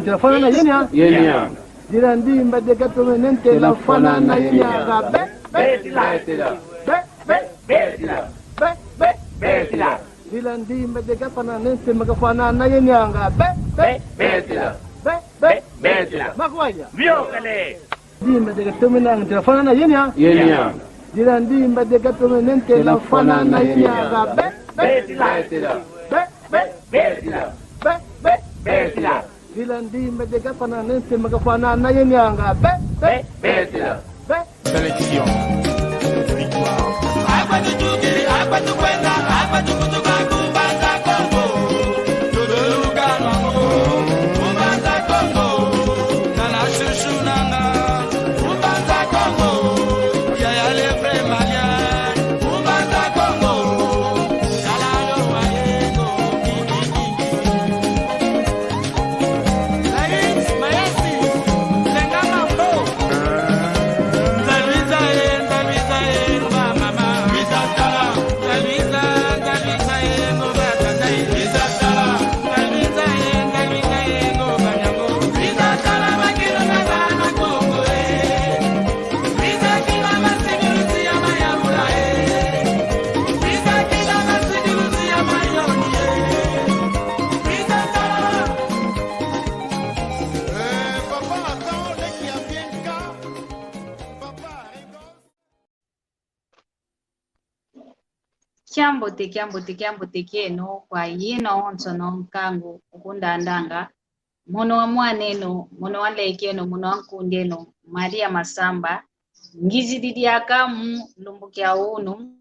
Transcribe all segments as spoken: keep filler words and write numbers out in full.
Tela fwana na yenya. Yenya. Dila ndimba deka tomene ntela fwana na yenya nga be. Betila. Betila. Be, be, betila. Be, be, betila. Dila ndimba deka fwana ne ntema ka fwana na yenya nga be. Be, betila. Be, be, betila. Makwaya. Miokale. Ndimba deka tomene ntela fwana na yenya. Yenya. Dila ndimba deka tomene ntela fwana na yenya nga be. Betila. Betila. Be, be, betila. Be, be, betila. Dila ndimba deka fwana ne ntema ka fwana na yenya nga be. Be, be, betila. Be. Sélection. Victoire. Kiambote, kiambote, kiambote kieno kwa yeno onsono nkangu ukundandanga. Mono wa mwaneno, mono wa lekeno, mono wa nkundeno, Maria Masamba, ngizidi diaka mu lumbu kia unu,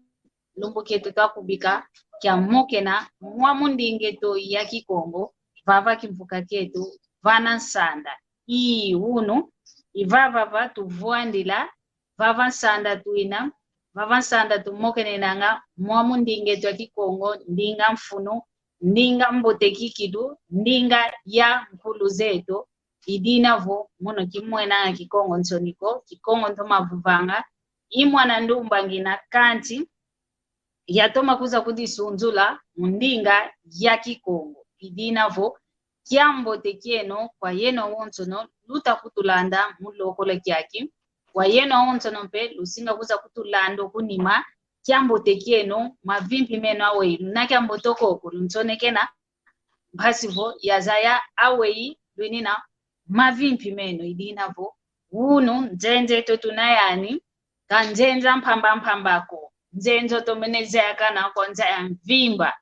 lumbu kieto twakubika kia mokena mwa mu ndinga eto ya Kikongo, vava kimvuka kieto, vana nsanda. I unu, i vava va tuvwandila, vava nsanda twina, vava nsanda tumokenenanga mwa mu ndinga eto ya Kikongo, ndinga mfunu, ndinga mbote kikilu, ndinga ya nkulu zeto. I dina vo mono kimwenanga Kikongo nsoni ko, Kikongo ntoma vovanga, i mwana ndumba ngina kanti yatoma kuza kudisunzula mu ndinga ya Kikongo. I dina vo kiambote kieno kwa yeno onsono luta kutulanda mu lokolo kiaki, kwa yeno onsono mpe lusinga kuza kutulanda okunima, kiambote kieno, mavimpi meno aweyi, luna kiambote ko kulunsonekena, mpasi vo yazaya aweyi lwinina mavimpi meno. I dina vo unu nzenza eto tuna yani, ka nzenza mpamba mpamba ko, nzenza otomene zayakana kwa nza ya mvimba.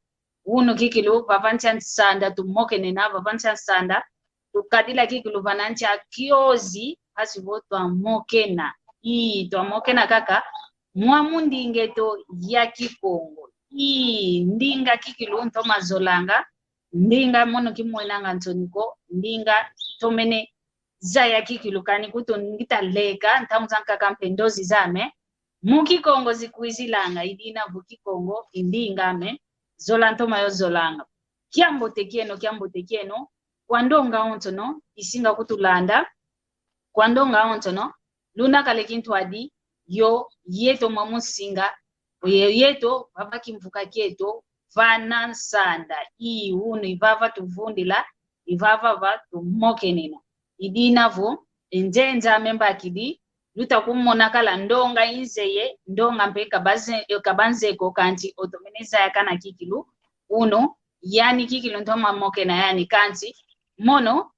Unu kikilu, vava nsi a nsanda tumokenena, vava nsi a nsanda tukadila kikilu vana nsi a kiozi, mpasi vo twamokena. Ii, twamokena kaka mwa mu ndinga eto ya Kikongo. Ii, ndinga kikilu ntoma zolanga, ndinga mono kimwenanga nsoni ko, ndinga tomene zaya kikilu kani kutu ngita leka, ntangu zankaka mpe ndozi zame, mu Kikongo zikwizilanga. I dina vo Kikongo i ndinga ame, zola ntoma yo zolanga. Kiambote kieno, kiambote kieno, kwa ndonga onsono isinga kutulanda, kwa ndonga onsono, luna kale kintwadi, yo yeto mwa mu nsinga, yo yeto vava kimvuka kieto, vana nsanda. I unu, i vava tuvundila, i vava va tumokenena. I dina vo e nzenza ame mbakidi, luta kumona kala ndonga inzeye, ndonga mpe kabaze-, kabanzeko, kanti otomene zayakana kikilu. Unu, yani kikilu ntoma mokena yani, kanti mono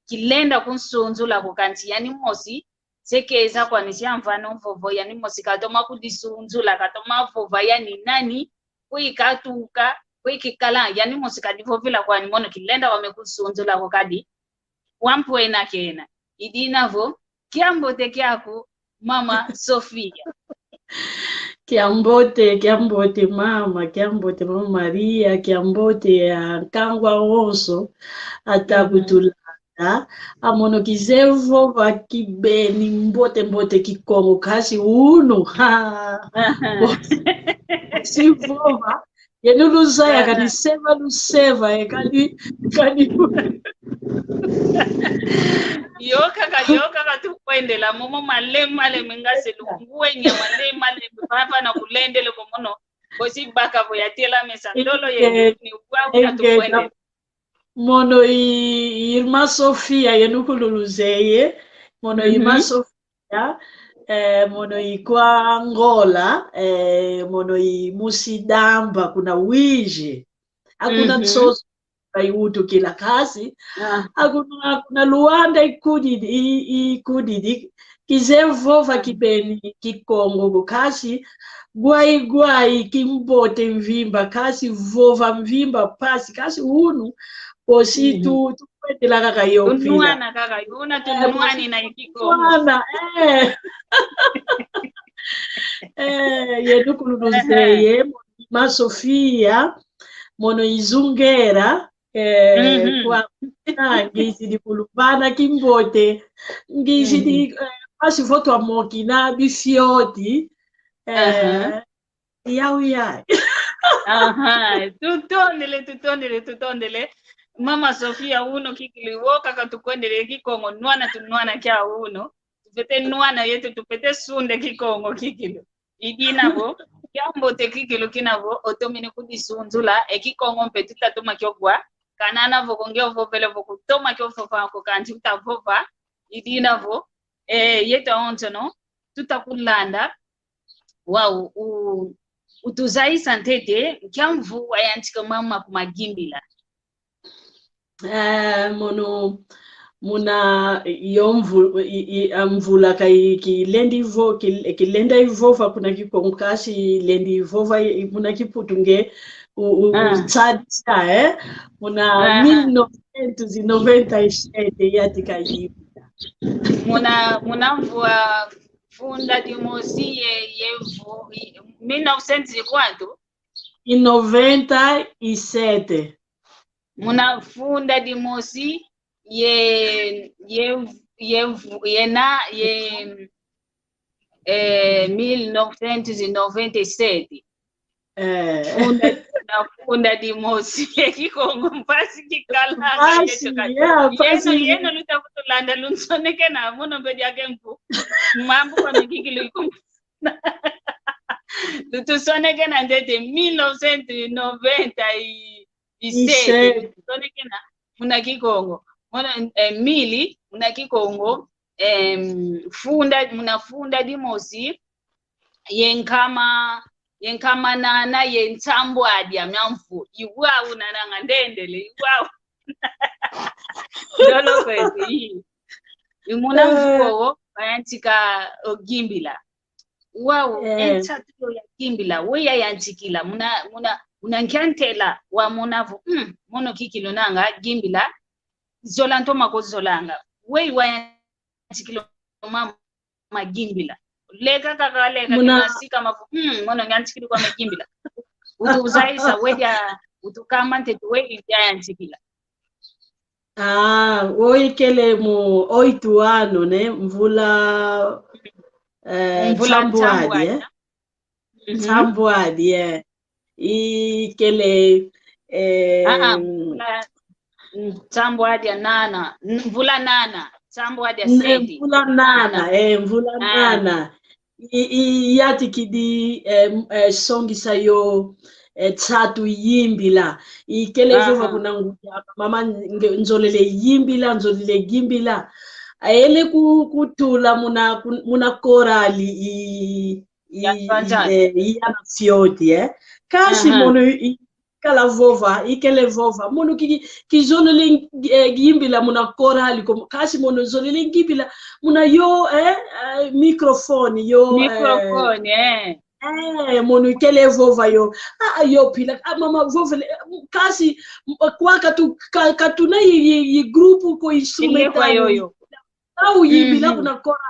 kilenda kunsunzula ko, kanti yani mosi se keza kwani, se amvana o vovo, yani mosi katoma kudisunzula, katoma vova yani nani, kwe katuka, kwe kikala, yani mosi kadivovila kwani, mono kilenda wame kunsunzula ko kadi, wampwena kena. I dina vo kiambote kiaku, Mama Sofia. Kiambote, kiambote mama, kiambote mama Maria, kiambote a nkangu awonso ata kutulanda. A mono kize vova kibeni mbote mbote Kikongo, kasi unu, ha. Bo-, si vova, yenu luzaya kani seva, luseva, e kani, kani. Yo kaka, yo kaka tukwendela, momo malembe, malembe, ngase lungwenya malembe, malembe, papa na kulendele ko mono, kosi baka vo yatela mesa ndolo ye, ni ukwa kuna tukwendela. Mono i, i irmã Sofia, yenu kululuzeye. Mono i irmã Sofia, eh, mono i kwa Angola, eh, mono i Musidamba, kuna Uíge. Akuna nsoso, ai utukila kasi. Ah. Akuna, akuna Luanda ikudidi, i, ikudidi. Kizeye vova kibeni Kikongo ko kasi, gwai gwai, kimbote mvimba kasi, vova mvimba mpasi kasi unu, posi tu, tukwendela kaka yo mpila. Tunwana kaka, yuna tunwani na Kikongo. Tunwana, eh. Eh, yenu kululuzeye, ma Sofia, mono i Zungueira, eh, kwa, ah, ngizidi kulumbana kimbote, ngizidi, eh, mpasi vo twamokina bifioti, eh, yau yai. Aha, tutondele, tutondele, tutondele. Mama Sofia, unu kikilu wo kaka tukwendele Kikongo, nwana tunwana kia unu. Tupete nwana yetu, tupete sunda Kikongo kikilu. I dina vo, kiambote kikilu kina vo, otomene kudisunzula, e Kikongo mpe tutatoma kio kwa, kanana vo ko nge ovovele vo kutoma kio vova ko kansi utavova, i dina vo, eh, yetu awonsono, tutakulanda, wau, u, utuzayisa ntete, nkia mvu wayantika mama kuma Gimbila. Eh, mono, muna yo mvu-, i, i, a mvula ka i, kilendi vo-, ki, kilenda ivova kuna Kikongo kasi lendi ivova i, muna Kiputu nge u, u, usadisa, eh? Muna mil novecentos e noventa e sete yatika Gimbila. Muna, muna mvua funda dimosi ye, ye vo-, i, mil novecentos e quanto? E noventa e sete. Muna funda dimosi ye, ye, ye, ye na, ye, eh, mil novecentos e noventa e sete. Eh. Funda, na funda dimosi. Ye Kikongo mpasi kikalanga. Mpasi, yecho kati. Yeah, mpasi. Yeno, yeno luta kutulanda lunsonekena, mono mpe diake mpu. Mambu kwa mikiki luikum. Lutusonekena ntete mil novecentos e noventa e sete. E sete. Lutusonekena muna Kikongo. Muna, eh, mili, muna Kikongo. Em, funda, muna funda dimosi, ye nkama, ye nkama nana, ye nsambwadi a mia mvu. Iwau nananga ndendele, iwau. Lolo kwete, i. I muna mvu wowo, wayantika o Gimbila. Wau, eh, e nsatu yo ya Gimbila, we yayantikila, muna, muna, muna nkia ntela, wamona vo, mm, mono kikilu nanga, Gimbila, zola ntoma ko zolanga. We wayantikila mama Gimbila. Leka kaka leka muna kina sika mavu, mm, mono nyantikila kwa Gimbila. Utuzaisa, we dia, utukamba ntete, we dia yantikila. Ah, o ikele mu oito ano, né? Mvula, eh, mvula nsambwadi, nsambwadi, eh? Mhm. Nsambwadi, eh. Ikele, eh, ah, ah, mvula, nsambwadi a nana, mvula nana, nsambwadi a sete. Mvula nana, eh, mvula nana. I, i, yatikidi, eh, m-, eh, songisa yo, eh, nsatu yimbila. Ikele vova kuna nguya, mama nge-, nzolele yimbila, nzolele gimbila. Ayele ku-, kutula muna, kun-, muna korali i, i, i, eh, i ana fioti, eh. Kasi mono i, kala vova, ikele vova. Mono ki, ki, kizolele, eh, gimbila muna korali ko, kasi mono zolele gimbila muna yo, eh, eh, microfone, yo, eh, microfone, eh. Eh, mono ikele vova yo. Ah, ah, yo pila, ah, mama vovele, eh, kasi, m-, kwa katu-, ka-, katuna i, i, i grupo ko instrumental. Yo, yo. Au yimbila kuna korali.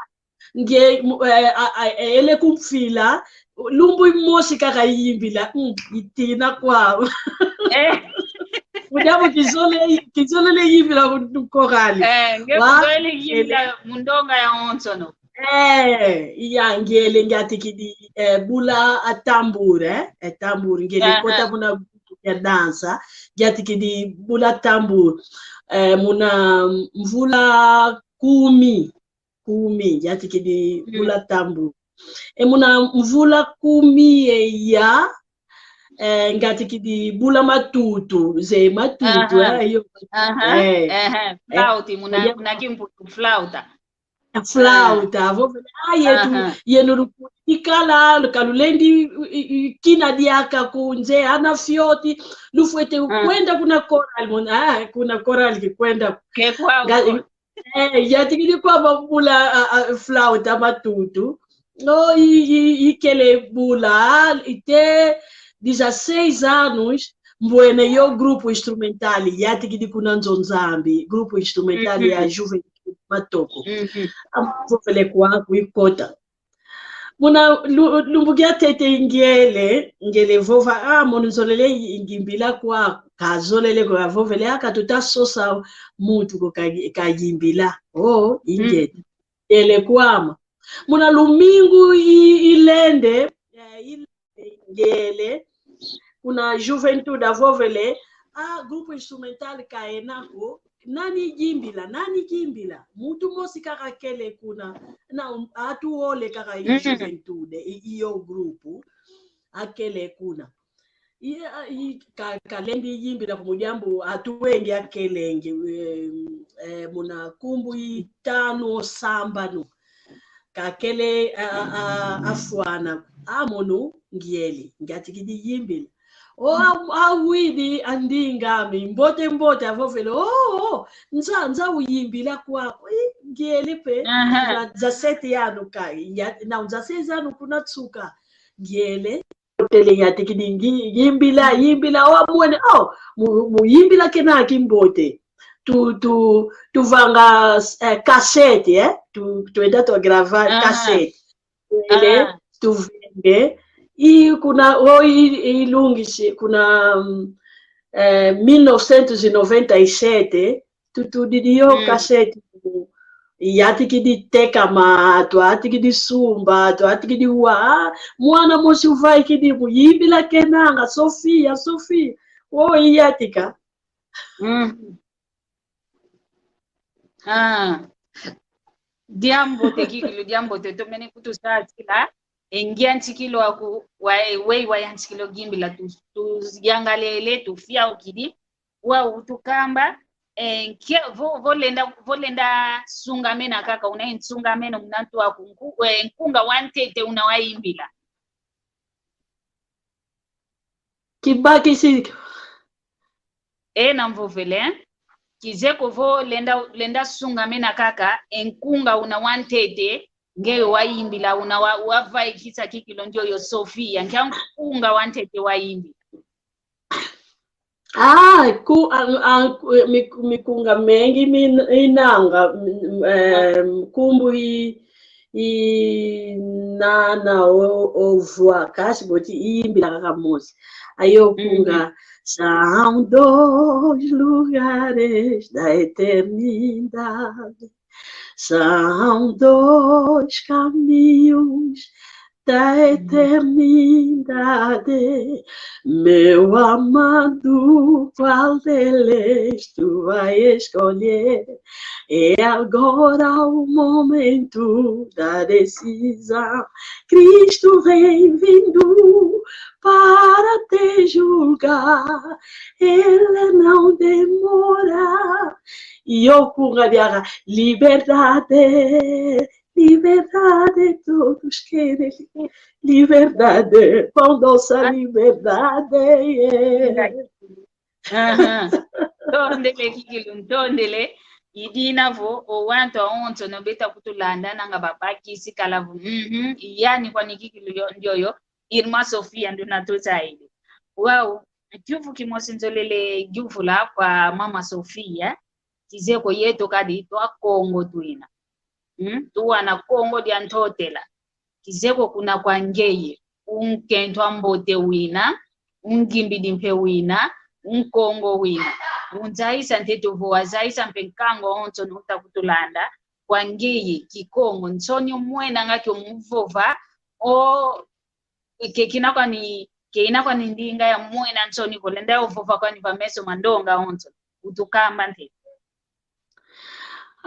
Nge, mu-, eh, a, a, ele kumfila, lumbu imosi kaka yimbila, mm, itina kwau. Eh. Mudiamu kizole, kizolele yimbila ku, ku korali. Eh, nge kuzolele yimbila mu ndonga yawonsono. Eh, iya ngele ngiatikidi, eh, bula a tambur, eh, e tambur, ngele kota muna ya dança, ngiatikidi bula tambur, eh, muna mvula kumi, kumi, yatikidi bula tambur. E muna mvula kumi ye ya, eh, ngati kidi bula matutu, ze matutu, aha, eh, yo, aha, eh, aha, eh, flauta, muna, ya, muna kimputu, flauta. Flauta, ah, vo vele, ah, yetu, aha, yenu luku-, ikala, lukalulendi, i, i, kina diaka kunze, ana fioti, lufwete, ah, kwenda kuna koral, mon-, ah, kuna koral kikwenda. Ke kwa, nga-, kwa. Eh, yatikidi kwama bula, ah, ah, flauta matutu. No, i, i, ikele bula, ite dezasseis anos, mbwene yo grupo instrumental, yatikidi kuna nzo Nzambi, grupo instrumental ya, uhum, juventude Matoko. Uhum. Avo vele kwaku ikota. Muna lu-, lumbu kiatete ngiele, ngiele vova, ah, mono nzolele i-, ngimbila kwaku, kazolele ko, avo vele, ah, katuta sosa muntu ko ka-, kayimbila. Oh, ingele. Mm. Ngiele kwama. Muna lumingu i-, ilende, eh, ilende ngiele, kuna juventude avo vele, ah, grupo instrumental kaena ko, nani yimbila, nani yimbila. Muntu mosi kaka kele kuna, na, um, atu ole kaka i, mm, juventude, i, iyo grupo, akele kuna. I, a, i, ka, kalendi yimbila ko mu diambu atu wengi akelenge, eh, eh, muna nkumbu itanu o sambanu. Kakele, a, a, a, afwana, ah, mono ngiele, ngiatikidi yimbila. O, a, awidi andinga ami, mbote mbote, avo vele, oh, oh, nza, nza uyimbila kwaku, i, ngiele pe, aha, na dezasete ano ka, ya, na dezasseis ano kuna nsuka, ngiele, tele yatikidi ngi-, yimbila, yimbila, o, amwene, oh, mu, muyimbila kena kimbote. Tu, tu, tuvanga, eh, cassete, eh? Tu, tuenda tugrava, ah, cassete. Ele, ah, tuvenge. I kuna, o, i, ilungisi, kuna, mm, eh, mil novecentos e noventa e sete, tutudidi yo, mm, cassete. Yatikidi tekama, twatikidi sumba, twatikidi wa. Mwana mosi uvaikidi mu, yimbila kenanga, Sofia, Sofia. O, iyatika. Mm. Ah. Diambote kikilu, diambote, tomene kutusasila. E ngiantikilo aku, wa, e, wei wayantikilo yimbila tu, tuyangalele, tufiaukidi. Wau utukamba, eh, nkia, vo, vo lenda, vo lenda sungamena kaka, una nsungameno muna ntu aku nku-, eh, nkunga wantete una wayimbila. Kibakisi. E, na mvovele. Kizeye ko vo lenda, lenda sungamena kaka, e nkunga una wantete, ngeye wayimbila, una wa, wavaikisa kikilu ndioyo Sofia, nkia nkunga wantete wayimbila. Ah, ku-, ah, ah, ku-, mi-, mikunga mengi mi-, inanga, mm, eh, nkumbu i-, inana o, ovwa, kasi boti iyimbila kaka mosi. Ayo kunga, uhum, são dois lugares da eternidade. São dois caminhos da eternidade. Meu amado, qual deles tu vai escolher? É agora o momento da decisão. Cristo vem vindo para te julgar. Ele não demora. Iyo kunga diaka, liberdade, liberdade, todos querem liberdade, com doce liberdade, yeah. Aha. Ntondele kikilu, ntondele. I dina vo, o wantu awonso no beta kutulanda, nanga babakisi kala vo. Mhm. Yani kwani kikilu yo, ndioyo, Irmã Sofia, nduna tuzaidi. Wau, kiuvu kimosi nzolele yuvula kwa Mama Sofia, kizeye ko yeto kadi twa Kongo twina. Hmm? Tuwana Kongo dia Ntotela. Kizeye ko kuna kwa ngeye, unkento ambote wina, ungimbidi mpe wina, unkongo wina. Unzayisa ntete ovo wazayisa mpe nkangu awonso no uta kutulanda, kwa ngeye, Kikongo, nsoni umwena nga kio muvova, o, ke kina kwani, ke ina kwani ndinga ya mwena nsoni ko, lenda yo vova kwani va meso ma ndonga onso. Utukamba nte.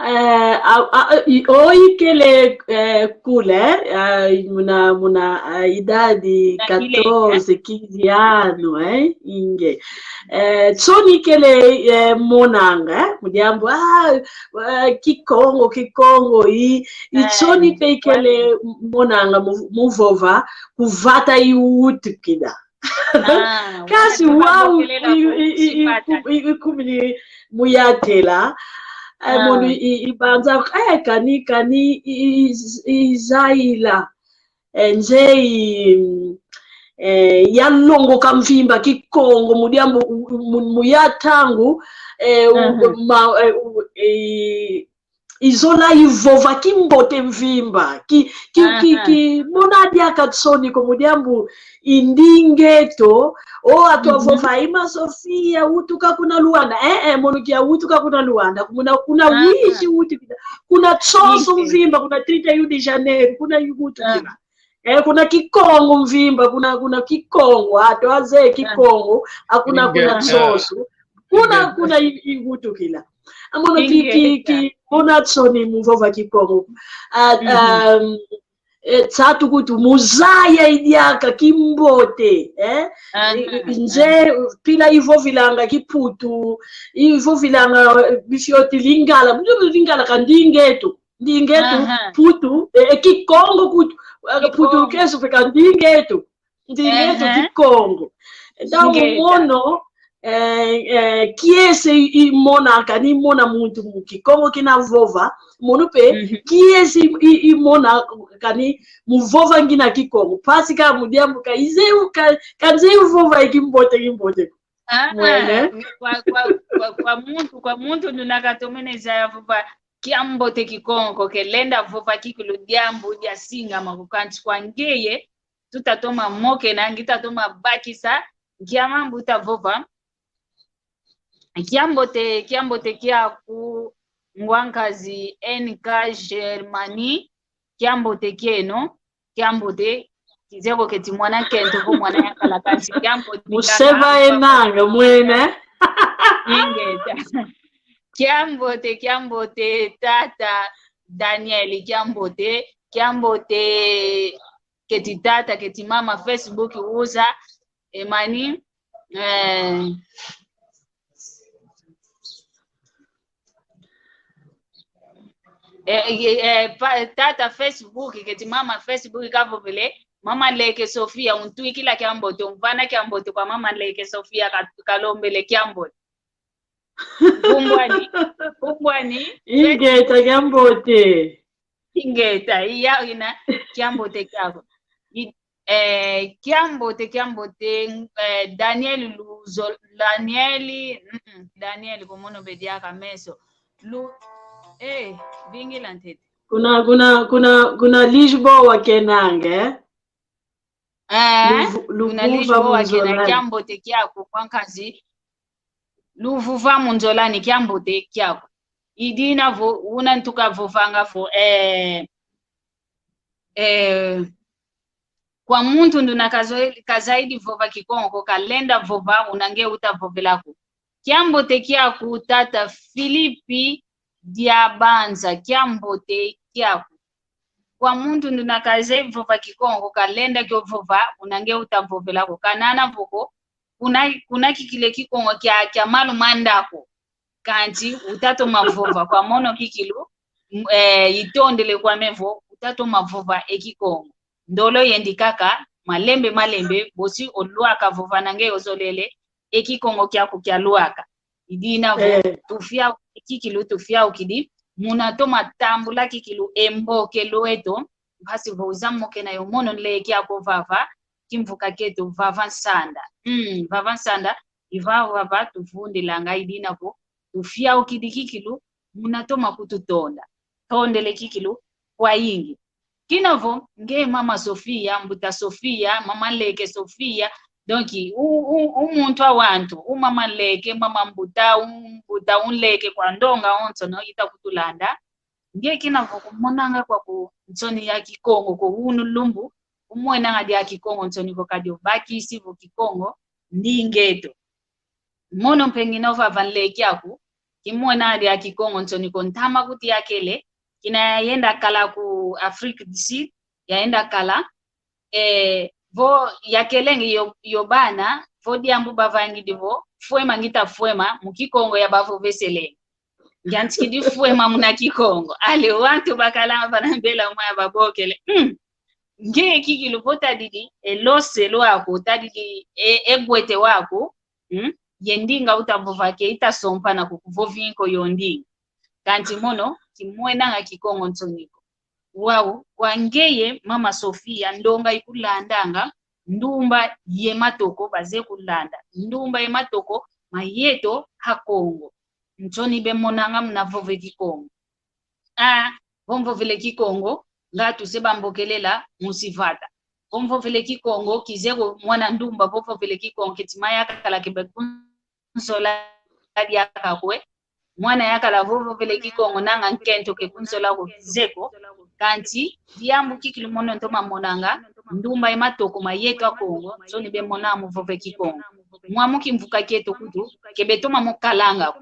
Eh, A, a, a, i, o ikele, eh, kule, ah, muna, muna, ah, idade quatorze, quinze ano, eh, inge. Eh, nsoni ikele, eh, monanga, eh, mu diambu, ah, eh, Kikongo, Kikongo, i, i nsoni pe ikele monanga mu, mu vova, ku vata iwutukila. Ah, kasi wau i, i, i, i, i, i, i, kumini muyatela, eh, mono i, i, ibanza, eh, kani, kani, i, i, i, izaila. Eh, nze i, eh, yalongoka mvimba Kikongo, mu diambu, mu, mu, mu ya ntangu, eh, u, ma, eh, u, eh, izola ivova kimbote mvimba, ki, ki, ki, ki, mona diaka nsoni ko mu diambu i ndinga eto, o, atu avova, i ma Sofia, utuka kuna Luanda. Eh, eh, mono kia utuka kuna Luanda, kuna, kuna wisi utukila, kuna nsonso mvimba, kuna trinta e um de Janeiro, kuna utukila. Eh, kuna Kikongo mvimba, kuna, kuna Kikongo, atu azeye Kikongo, akuna, kuna nsonso. Kuna, kuna i, i utukila. A mono ki, ki, ki, mona nsoni mu vova Kikongo. Ah, um, eh, nsatu kutu, mu zaya i diaka kimbote, eh? I, i, nze, mpila ivovilanga Kiputu, ivovilanga, eh, bifioti Lingala, Lingala ka ndinga eto. Ndinga eto, Putu, eh, eh, Kikongo kutu, eh, Putu keso pe ka ndinga eto. Ndinga eto Kikongo. Então, mono, eh, eh, kiese i, i mona kani mona muntu mu Kikongo kina vova, mono pe, kiese i, i, i mona kani mu vova ngina Kikongo. Mpasi ka mu diambu ka izeye u, ka, ka nzeye u vova i kimbote, kimbote. Ah, kwa, kwa, kwa, kwa muntu, kwa muntu nduna katomene zaya vova kiambote Kikongo, ke lenda vova kikilu diambu dia singama ko, kansi kwa ngeye, tuta toma mokena, ngita toma bakisa, nkia mambu uta vova. Kiambote, kiambote kiaku ngwankazi N K Germany, kiambote kieno, kiambote, kizeko keti mwana nkento vo mwana yakala kansi, kiambote. Museva enanga mwene. Ingeta. Kiambote, kiambote, tata Daniel, kiambote, kiambote, keti tata, keti mama Facebook uza, e mani, eh, eh, eh, eh, pa, tata Facebook, keti mama Facebook kavovele, mama Leke Sofia, untwikila kiambote, umvana kiambote kwa mama Leke Sofia, ka, kalombele kiambote. Kumbwani, kumbwani. Ingeta, kiambote. Ingeta, iya ina, kiambote kiaku. I, eh, kiambote, kiambote, eh, Daniel Luzo, Daniel, mm, mm, Daniel, komono bediaka meso. Lu, eh, vingila ntete. Kuna, kuna, kuna, kuna Lisboa kenanga, eh? Eh, luvu-, kuna Lisboa kena kiambote kiaku, kwa nkazi. Luvuva mu nzola ni kiambote kiaku. I dina vo, una ntuka vovanga vo, eh, eh, kwa muntu nduna kazo-, kazaidi vova Kikongo ko, kalenda vova, una nge uta vovela ko. Kiambote kiaku, tata Filipi Diabanza, kiambote kiaku. Kwa muntu nduna kaze vova Kikongo, kalenda kio vova, una nge uta vovela ko. Kanana vo ko, kuna, kuna kikile Kikongo kia, kia malu manda ko. Kansi uta toma vova, kwa mono kikilu, m-, eh, itondele kwame vo, uta toma vova e Kikongo. Ndolo yendi kaka, malembe, malembe, bosi olwaka vova na nge ozolele, e Kikongo kiaku kialwaka. I dina vo, eh, tufiau-, kikilu tufiaukidi, muna toma tambula kikilu e mbokelu eto, mpasi vo uza mokena yo mono nleke ako vava, kimvuka kieto vava nsanda. Mm, vava nsanda, i vava vava tuvundilanga i dina vo, tufiaukidi kikilu, muna toma kututonda. Tondele kikilu, kwayingi. Kina vo, nge mama Sofia, mbuta Sofia, mama Nleke Sofia. Donc, u, u, u muntu a wantu, u mama Nleke, mama mbuta, u mbuta, u Nleke kwa ndonga onso no ita kutulanda. Nge kina vo kumonanga kwaku nsoni ya Kikongo ko unu lumbu, umwenanga dia Kikongo nsoni ko kadi obakisi vo Kikongo, ndinga eto. Mono mpe ngina ovava nleke aku, kimwena dia Kikongo nsoni ko ntama kuti yakele, kina yayenda kala ku Afrique du Sud, yayenda kala, eh, vo yakelenge yo, yo bana, vo diambu bavangidi vo, fwema ngita fwema, mu Kikongo yabavoveselenge. Ngiantikidi fwema muna Kikongo. Ale wantu bakalanga vana mbela mwaya babokele. Mm. Nge kikilu vo tadidi, e lose lwaku, tadidi, e, e gwete waku, mm? Ye ndinga utavova ke itasompana kukuvovi nko yo ndinga. Kanti mono, kimwenanga Kikongo nsoni ko. Wau, kwa ngeye, Mama Sofia, ndonga ikulandanga, ndumba ye matoko baze kulanda. Ndumba ye matoko ma yeto a Kongo. Nsoni bemonanga muna vove Kikongo. Ah, vo mvovele Kikongo, nga tuse bambokelela musi vata. Vo mvovele Kikongo, kizeko mwana ndumba, vo mvovele Kikongo, keti ma yakala ke bekunsola diaka kwe. Mwana yakala vo mvovele Kikongo, nanga nkento ke kunsola ko kizeko. Kanti, diambu kikilu mono ntoma monanga, ndumba ye matoko ma yeto a Kongo, nsoni bemona mu vove Kikongo. Mwamu kimvuka kieto kutu, ke betoma mo kalanga ko.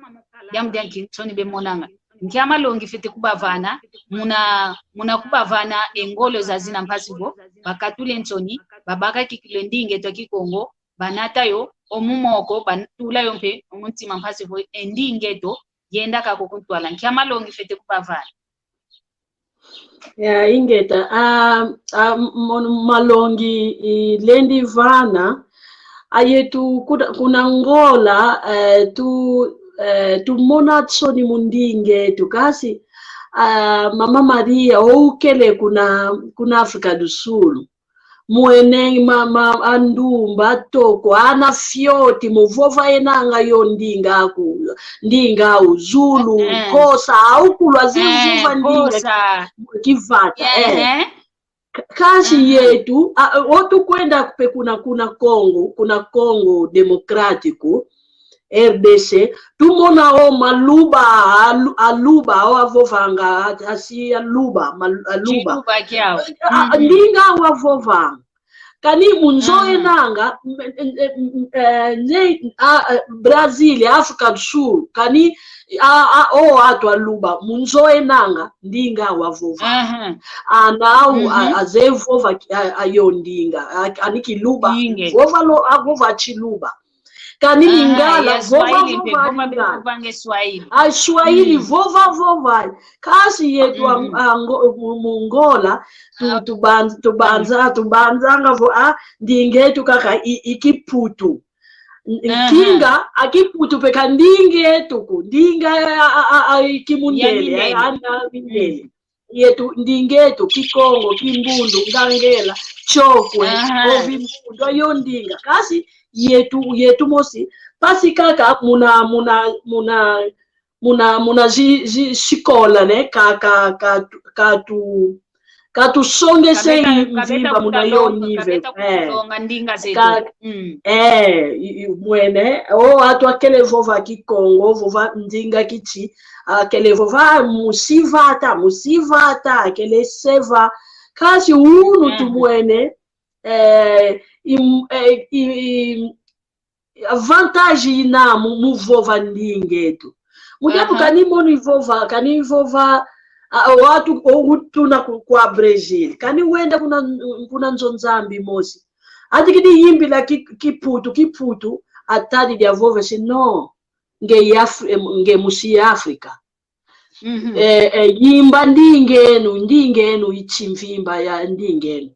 Diambu dia nki nsoni bemonanga. Nkia malongi fwete kubavana, muna, muna kubavana e ngolo zazina mpasi vo, bakatule nsoni, babaka kikilu e ndinga eto a Kikongo, banata yo, o mu moko, batula yo mpe, o mu ntima mpasi vo, e ndinga eto, yenda kaka kuntwala. Nkia malongi fwete kubavana. Ya, ingeta, ah, ah, m-, mon-, malongi, i, lendi vana, a yetu kuna, kuna Angola, eh, tu, eh, tumona nsoni mu ndinga etu, kasi, ah, Mama Maria, oukele kuna, kuna África do Sul. Mwene ma, ma, a ndumba toko, ana fioti, muvova enanga yo ndinga aku, ndinga u, Zulu, eh, eh, Xhosa, au kulwa zi, eh, vova ndinga Xhosa. Kivata, eh, eh. Ka-, kansi, mhm, yetu, a, a, o tukwenda pe kuna, kuna Congo, kuna Congo Democrático, R D C, tumona o maluba, alu-, aluba, o avovanga, a, asi aluba, mal-, aluba. Chiluba kiau. A, a, mhm, ndinga au avovanga. Kani mu nzo, mhm, enanga, m-, m-, m-, eh, ne, a, a, Brazil, África do Sul, kani a, a, o atu aluba, mu nzo enanga, ndinga au avova. Mhm. Ana au, a, mhm, aze vova ki-, a, a yo ndinga, a, ani kiluba, vova lo, avova chiluba. Kani, aha, Lingala, ya vova, Swahili mpe, vova, vova, Lingala. Vova nge Swahili. A Swahili, mm, vova, vova. Kasi yetu a, mm, a, ngo-, mu, mu Angola, tu, ah, tuban-, tubanza, mm, tubanzanga vo, a, ndinga etu kaka i, i Kiputu. N-, aha, kinga, a Kiputu pe ka ndinga etu ko, ndinga a, a, a, a, i kimundele, ya mindele. A, a, a mindele. Mm. Yetu, ndinga etu, Kikongo, Kimbundu, Ngangela, Chokwe, aha, Ovimbundu, ayo ndinga. Kasi, yetu, yetu mosi, mpasi kaka, muna, muna, muna, muna, muna zi, zi, sikola, ne, ka, ka, ka, ka tu, ka tusongese, kabeta, i, kabeta mvimba muna yo longa, nive, kabeta, eh, kutusonga ndinga zetu. Ka-, mm, eh, i, i, mwene, o, atu akele vova Kikongo, vova ndinga kichi, akele vova musi vata, musi vata, akele seva. Kasi unu, mhm, tumwene, eh, i, eh, i, i, avantage ina mu, mu vova ndinga etu. Mu diambu, aha, kani mono ivova, kani ivova, a, a, watu, o, utuna ku, kwa Brazil. Kani wenda kuna, kuna nzo Nzambi mosi. Atikidi yimbila ki, Kiputu, Kiputu, atadi dia vova si no, nge Af-, em, nge musi Afrika. Mhm. Eh, eh, yimba ndinga enu, ndinga enu, i chimvimba ya ndinga enu.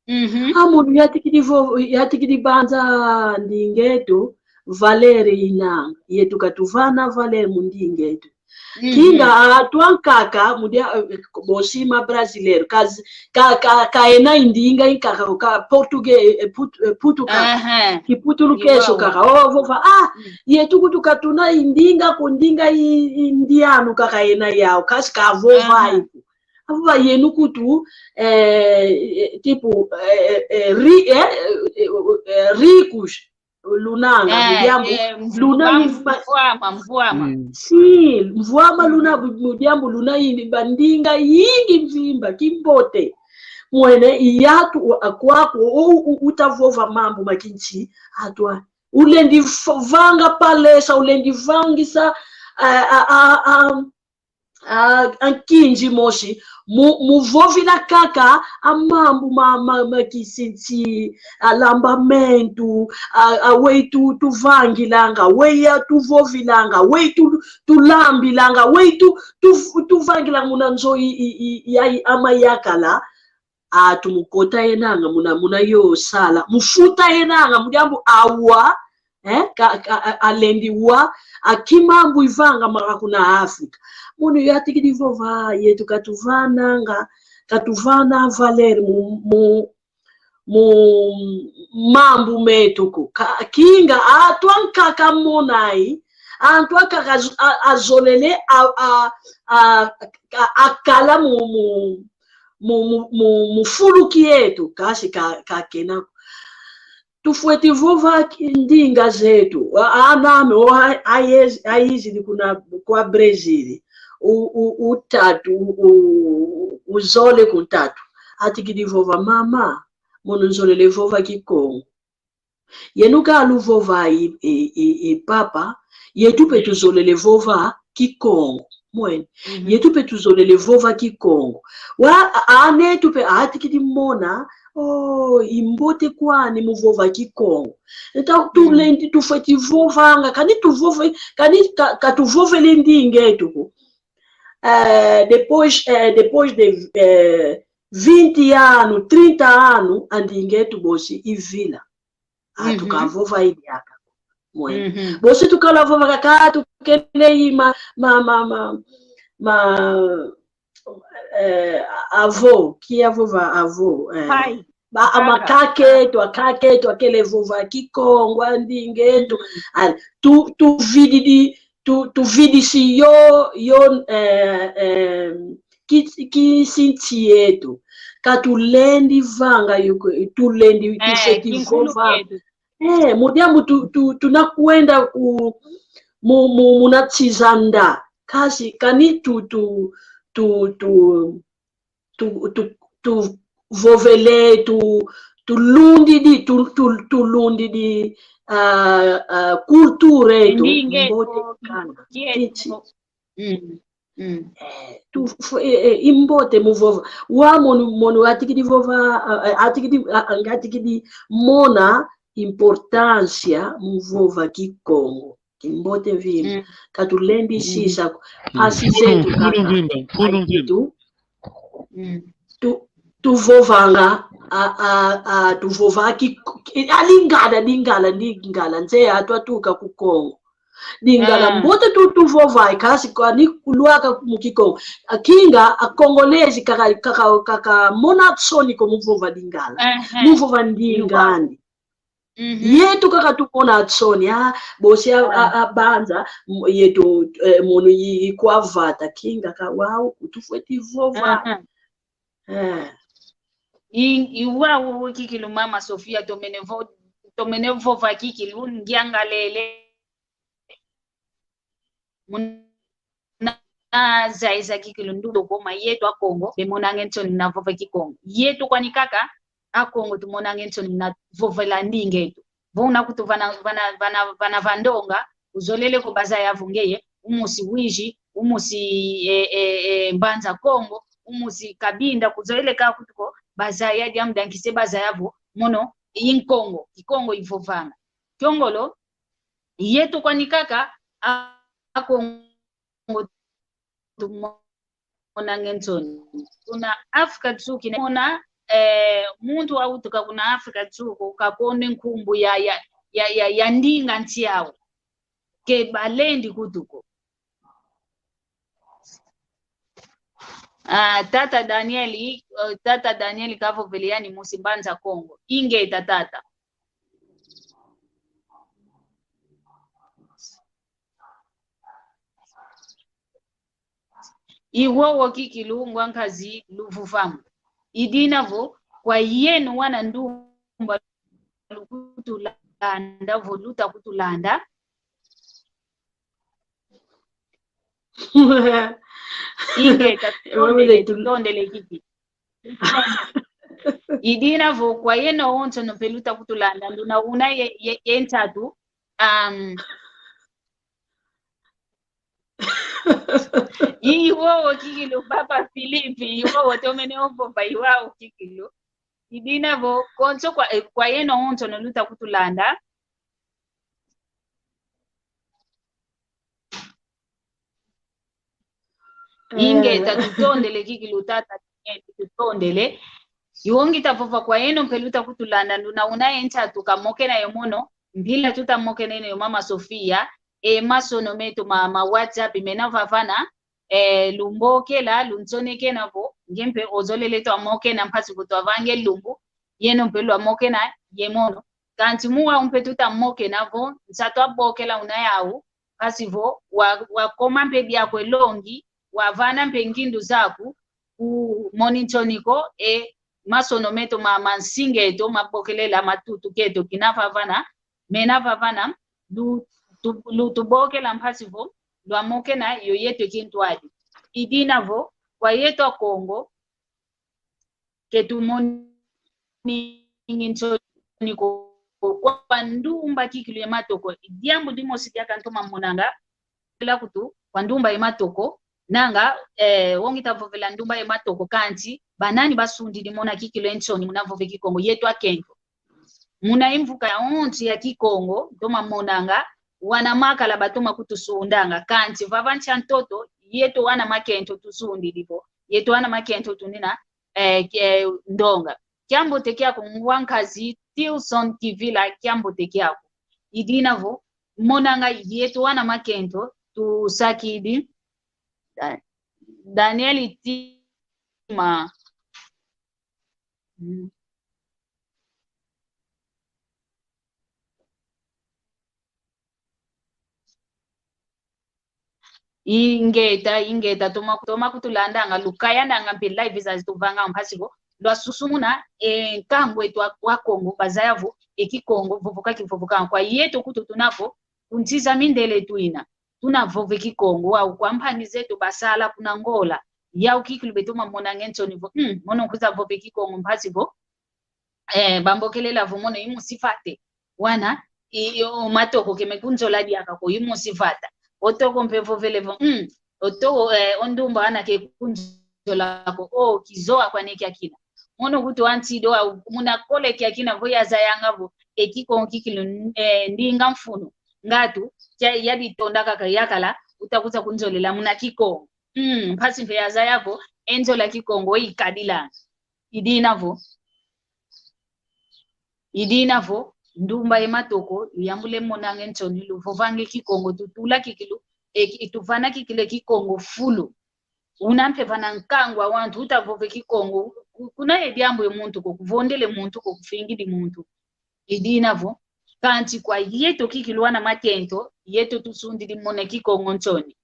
Mhm. A mono yatikidi vo-, yatikidi banza ndinga etu, valeur inanga, yetu katuvana valeur mu ndinga etu. Mhm. Kinga atu ankaka, mu dia, eh, bosi ma brasileiro, kaz-, ka, ka, ka ena i ndinga inkaka, ka português, eh, put-, eh, putu kaka. Aha. Kiputu lukeso kaka. O, vova, ah, mm, yetu kutu katuna i ndinga ko, ndinga i, i ndianu kaka ena yau, kasi ka vova, aha, iku. Avo va yenu kutu, eh, eh, tipo, eh, eh, ri-, eh, eh, eh, ricos, lunanga, eh, mu diambu, eh, luna mvua-, mvua-, mvuama, mvuama. Mm. Sim, mvuama luna, mm, mu, mu diambu luna ini bandinga yingi mvimba, kimbote. Mwene, i atu, u-, akwaku, o, u-, utavova mambu ma kinchi, atu a-, ulendi f-, vanga palestra, ulendi vangisa, a, a, a, a, a, a nkinzi mosi, mu, mu vovila kaka a mambu ma, ma, ma kisinti, a lambamentu, a, a weitu tuvangilanga, weyi tuvovilanga, weyi tu, tulambilanga, weyi tu, tu, tuvangilanga muna nzo i, i, i, ya, i, ama yakala, a tumukota yenanga muna, muna yo sala. Mufuta yenanga mu diambu awa, eh, ka, ka, a, alendi wa, a kimambu ivanga maka kuna Afrika. Mono yatikidi vova, yetu katuvananga, katuvana valeur mu, mu, mu mambu metu ko. Ka, kinga, antu ankaka monai, antu ankaka az-, a, azolele, a, a, a, a, akala mu, mu, mu, mu, mu, mu fulu kietu, kasi ka, ka kena ko. Tufweti vova ki-, ndinga zetu. A, aname, o, a, a, ayizidi kuna kwa Brazil. U, u, utatu, u, u, uzole kuntatu. Atikidi vova, mama, mono nzolele vova Kikongo. Yenu ka luvova i, i, i, i papa, yetu pe tuzolele vova Kikongo. Mwene. Mhm. Yetu pe tuzolele vova Kikongo. Wa, a, anetu pe atikidi mona, oh, imbote kwani mu vova Kikongo. Eta, mm, tulendi tufweti vovanga, kani tuvove, kani ka, katuvovele ndingetu ko. Eh, depois, eh, depois de, eh, vinte ano, trinta ano, a ndingetu bosi ivila. Ah, mhm, tukavova i diaka. Mwene. Mhm. Bosi tukala vova kaka, tukele i ma, ma, ma, ma, ma, eh, avô, kia vova avô, eh. Pai. Ba, a kaka. Makaka etu, akaka etu, akele vova Kikongo, a ndingetu. Mhm. Ah, tu, tuvididi, tu, tuvidisi yo, yo, eh, eh, ki, kisinti yetu. Ka tulendi vanga yo ko, tulendi, eh, tufweti kinkulu vova. Yetu. Eh, mu diambu tu, tu, tunakwenda ku, mu, mu, muna tizanda. Kasi, kani tu, tu, tu, tu, tu, tu, tuvovele, tu, tulundidi, tu, tu, tulundidi, ah, ah, cultura etu, ndinga etu, mbote kana. Kietu. Kiti. Mm, mm. Eh, tu, fu-, eh, eh, imbote mu vova. Wa mono, mono atikidi vova, ah, ah, atikidi, ah, ah, atikidi mona importância mu vova Kikongo. Kimbote mvimba. Mm. Ka tulendi sisa ko. Mm. Mpasi zetu kaka. Mfunu mvimba, mfunu mvimba. Ayetu. Mm. Tu, tuvovanga, a, a, a, tuvova ki, ki, a Lingala, Lingala, Lingala, nze atu atuka ku Kongo. Lingala, ah, mbote tu, tuvova, kasi kwani kulwaka mu Kikongo. A Kinga, a Congolese, kaka, kaka, kaka mona nsoni ko mu vova Lingala. Ehe. Mu vova ndinga andi. Mhm. Yetu kaka tumona nsoni, ah, bosi a, a, ah, a banza, m-, yetu, eh, mono i, i kwa vata Kinga ka wau, tufweti vova. Aha. Eh. I, i wau kikilu Mama Sofia, tomene vo-, tomene vova kikilu, ngiangalele. Muna zaya za kikilu ndundo ko, ma yetu Akongo, bemonange nsoni muna vova Kikongo. Yetu kwani kaka, Akongo tumonange nsoni muna vovela ndinga etu. Vo una kutu vana, vana, vana, vana vandonga, uzolele ko bazaya vo ngeye, umusi Uíge, umusi, eh, eh, eh, Mbanza Kongo, umusi Cabinda, kuzolele ka kutu ko bazaya diambu dia nkisi bazaya vo, mono, i Nkongo, Kikongo ivovanga. Kiongolo, yetu kwani kaka, a, Akongo tumonange nsoni. Kuna Afrika Tsuki, ne mona, eh, muntu wautuka kuna Afrika Tsuki, kakone nkumbu ya, ya, ya, ya, ya ndinga nsi au. Ke balendi kutu ko. Ah, tata Daniel, eh, tata Daniel kavovele yani musi Mbanza Kongo. Ingeta tata. Iwowo kikilu ngwa nkazi luvuvamu. Idina vo, kwa yeno wana ndumba lukutulanda, vo luta kutulanda. Ingeta, tondele, tondele kiki. Idina vo kwa yeno onso no mpe luta kutulanda, nduna una ye, ye, ye ntatu, um, Iwowo kikilu, Papa Filipe, iwowo tomene ovova, iwawo kikilu. Idina vo, konso kwa, eh, kwa yeno onso no luta kutulanda. Ingeta, tutondele kikilu tata, eh, tutondele. Iwo ngita vova kwa yeno mpe luta kutulanda, nduna una encha tukamokena yo mono, mpila tutamokena yo mama Sofia, e masono meto ma, ma WhatsApp mena vavana, eh, lumbokela, lunsonekena vo, nge mpe ozolele twamokena mpasi vo twavanga e lumbu, yeno mpe lwamokena ye mono. Kansi muwa mpe tutamokena vo, nsa twabokela una yau, mpasi vo, wa, wakoma mpe diaku e longi, wavana mpe ngindu zaku, kumoni nsoni ko, e masono meto ma, ma nsinga eto, mabokelela, matutu keto, kina vavana, mena vavana, lu, tu, lutubokela mpasi vo, lwamokena yo yeto kintwadi. Idina vo, kwa yeto Akongo, ke tumoni nsoni ko, kwa ndumba kikilu ye matoko. Diambu dimosi diaka ntoma monanga, la kutu, kwa ndumba ye matoko, nanga, eh, wo ngita vovela ndumba ye matoko, kansi, banani basundidi mona kikilu e nsoni, muna vova e Kikongo, yeto akento. Muna e mvuka ya onso ya Kikongo, ntoma monanga, wana makala batoma kutusundanga, kansi vava nsi a ntoto, yeto wana makento tusundidi vo, yeto wana makento tunina, eh, ke, ndonga. Kiambote kiaku ngwankazi Tilson Kivila, kiambote kiaku. Idina vo, monanga yeto wana makento, tusakidi, Da-, Daniel Tima. Mm. Ingeta, ingeta, toma, toma kutulandanga, lukayananga mpe live zazi tuvanga mpasi vo, lwasusumuna, e, nkangu eto wa, wa Kongo, bazaya vo, e Kikongo, vovoka kivovoka, kwa yeto kutu tuna vo, kunsi za mindele twina, tuna vova e Kikongo, wau kwa mpangi zeto basala kuna Angola, yau kikilu betoma monanga e nsoni vo, mm, mono kwiza vova e Kikongo mpasi vo, eh, bambokelela vo mono i musi vata. Wana, i, i, o matoko ke mekunzola diaka ko i musi vata. O toko mpe vovele vo, mm, o toko, eh, o ndumba wana ke kunzola ko, o kizowa kwani kiakina. Mono kutu antido au, muna kole kiakina vo yazayanga vo, e Kikongo kikilu, eh, ndinga mfunu. Ngatu, kia, yaditonda kaka yakala, uta kwiza kunzolela muna Kikongo. Mm, mpasi mpe yazaya vo, e nzola Kikongo ikadilanga. Idina vo. Idina vo, ndumba ye matoko, luyambule monanga e nsoni, luvovanga e Kikongo, tutula kikilu, e, e, tuvana kikilu e Kikongo fulu. Una mpe vana nkangu a wantu, uta vova e Kikongo, ku-, kuna ye diambu ye muntu ko, kuvondele muntu ko, kufingidi muntu. Idina vo, kansi kwa yeto kikilu wana makento, yeto tusundidi mona e Kikongo nsoni.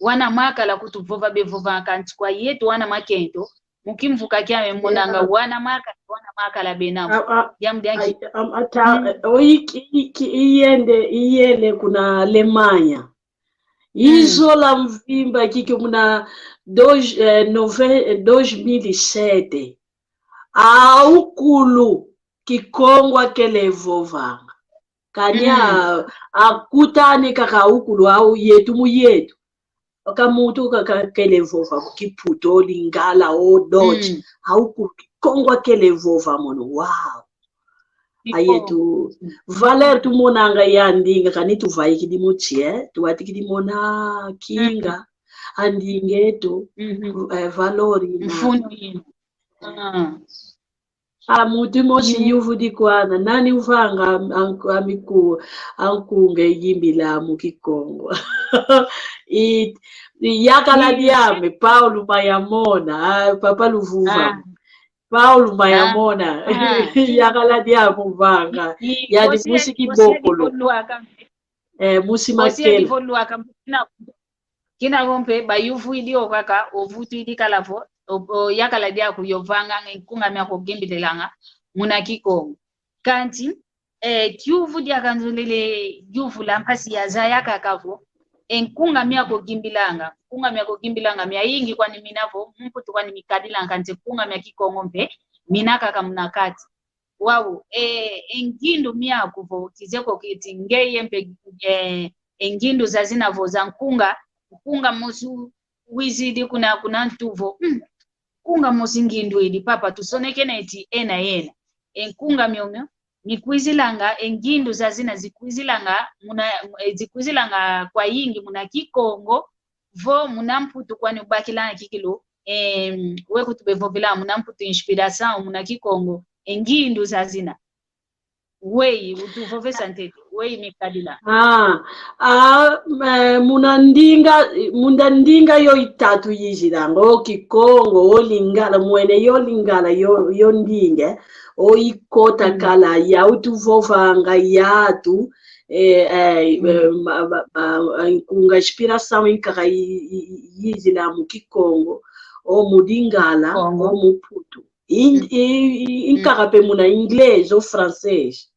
Wana makala kutu vova bevova, kansi kwa yeto wana makento, mu kimvuka kiame monanga, yeah, wana makala, wana makala bena. A, a, diambu dianki. A, a, ata, mm, o iki, iki, iyende, iyele kuna Alemanha. Mm. Izola mvimba kiki muna dois, eh, nove-, eh, dois mil e sete. Aukulu Kikongo akele vovanga. Kani a, mm, akutani kaka aukulu au yetu mu yetu. Ka muntu ka, kakele vova Kiputu, Lingala, o Dutch. Mm. Aukulu Kikongo akele vova mono. Wow. Kikongo. Ayetu, mm, valeur tumonanga ya ndinga, kani tuvaikidi mu nsi, eh? Tuwatikidi mona kinga, mm, a ndinga eto, mm-hmm, eh, valor ina. Mfunu ina. Ah. A, muntu mosi, mm, yuvudi kwana, nani uvanga am-, am-, amiku-, ankunga e yimbila mu Kikongo? I, i yakala, mm, diame, Paulo Mayamona, a, Papa Luvuva. Ah. Paulo Mayamona. Ah. Ah. Yakala diame uvanga. I, i, yadi kosi, musi kosi Kibokolo. Divolwaka. Eh, musi Makela. Kosi divolwaka, na, kina vo mpe, bayuvwidi o kaka, ovutwidi kala vo, o, o, yakala diaku yovanga, nkunga miaku ogimbililanga muna Kikongo. Kansi, eh, kiuvu diaka nzolele yuvula mpasi yazaya kaka vo, e nkunga miaku ogimbilanga, nkunga miaku ogimbilanga miayingi kwani mina vo, mu Mputu kwani mikadilanga, kansi nkunga mia Kikongo mpe, mina kaka muna kati. Wau, e, e ngindu miaku vo, kizeko kiti, ngeye mpe, e, e ngindu zazina vo za nkunga, Nkunga mosi wizidi kuna, kuna ntu vo, "Hmm, nkunga mosi ngindu idi, papa, tusonekene eti ena yena." E nkunga miomio mikwizilanga, e ngindu zazina zikwizilanga muna, e, zikwizilanga kwayingi muna Kikongo, vo muna Mputu kwani ubakilanga kikilu, em, we kutube vovila muna Mputu inspiração, muna Kikongo, e ngindu zazina. Weyi, utuvovesa ntete, weyi mikadila. Ah, ah, eh, muna ndinga, muna ndinga yo itatu yizilanga, o Kikongo, o Lingala, mwene yo Lingala, yo, yo ndinga, o ikota kala, ya utuvovanga yatu, eh, eh, eh, ma, ma, ma, eh, nkunga inspiração inkaka yi, yi, yi, yizila mu Kikongo, o mu Lingala, o mu Putu. In-, i-, i-, inkaka pe muna inglês o francês.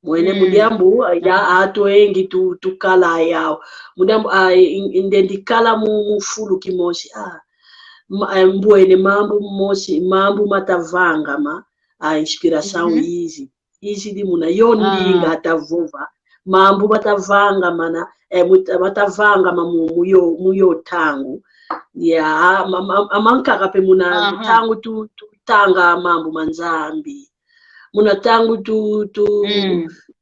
Mwene mu diambu, ya atu engi tu, tukala yau. Mu diambu, ah, in-, in-, ndendi kala mu, mu fulu kimosi. Ah, ma-, eh, mbwene mambu mosi, mambu matavangama, ah, inspiração izi. Izi di muna yo ndinga atavova. Mambu batavangamana, eh, muta-, batavangama mu, mu yo, mu yo ntangu. Ya, ma-, ma-, amankaka pe muna ntangu tu, tutanga mambu ma Nzambi. Muna ntangu tu, tu,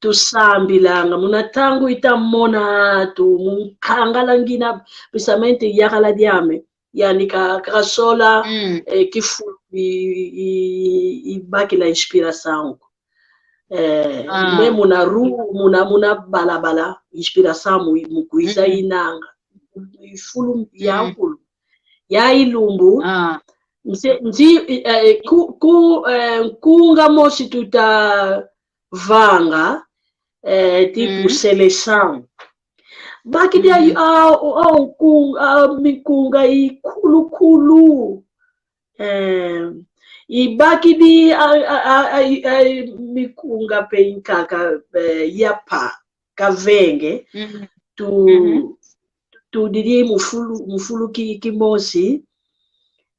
tusambilanga. Muna ntangu itamona tu, mu nkangala ngina, precisamente yakala diame. Yani ka, kasola, eh, kifulu i, i, i, ibakila inspiração. Eh, me muna ru-, muna, muna balabala, inspiração mu, mukwiza inanga. Ifulu ya nkulu. Ya ilumbu. Nze, nzi, eh, ku, ku, eh, nkunga mosi tutavanga, eh, tipo seleção. Bakidi a, a, a, nku-, a, minkunga ikulukulu. Eh, ibakidi a, a, a, a, i, a, i, minkunga pe inkaka, eh, yapa, kavenge. Tu, tudidi mu fulu, mu fulu ki, kimosi.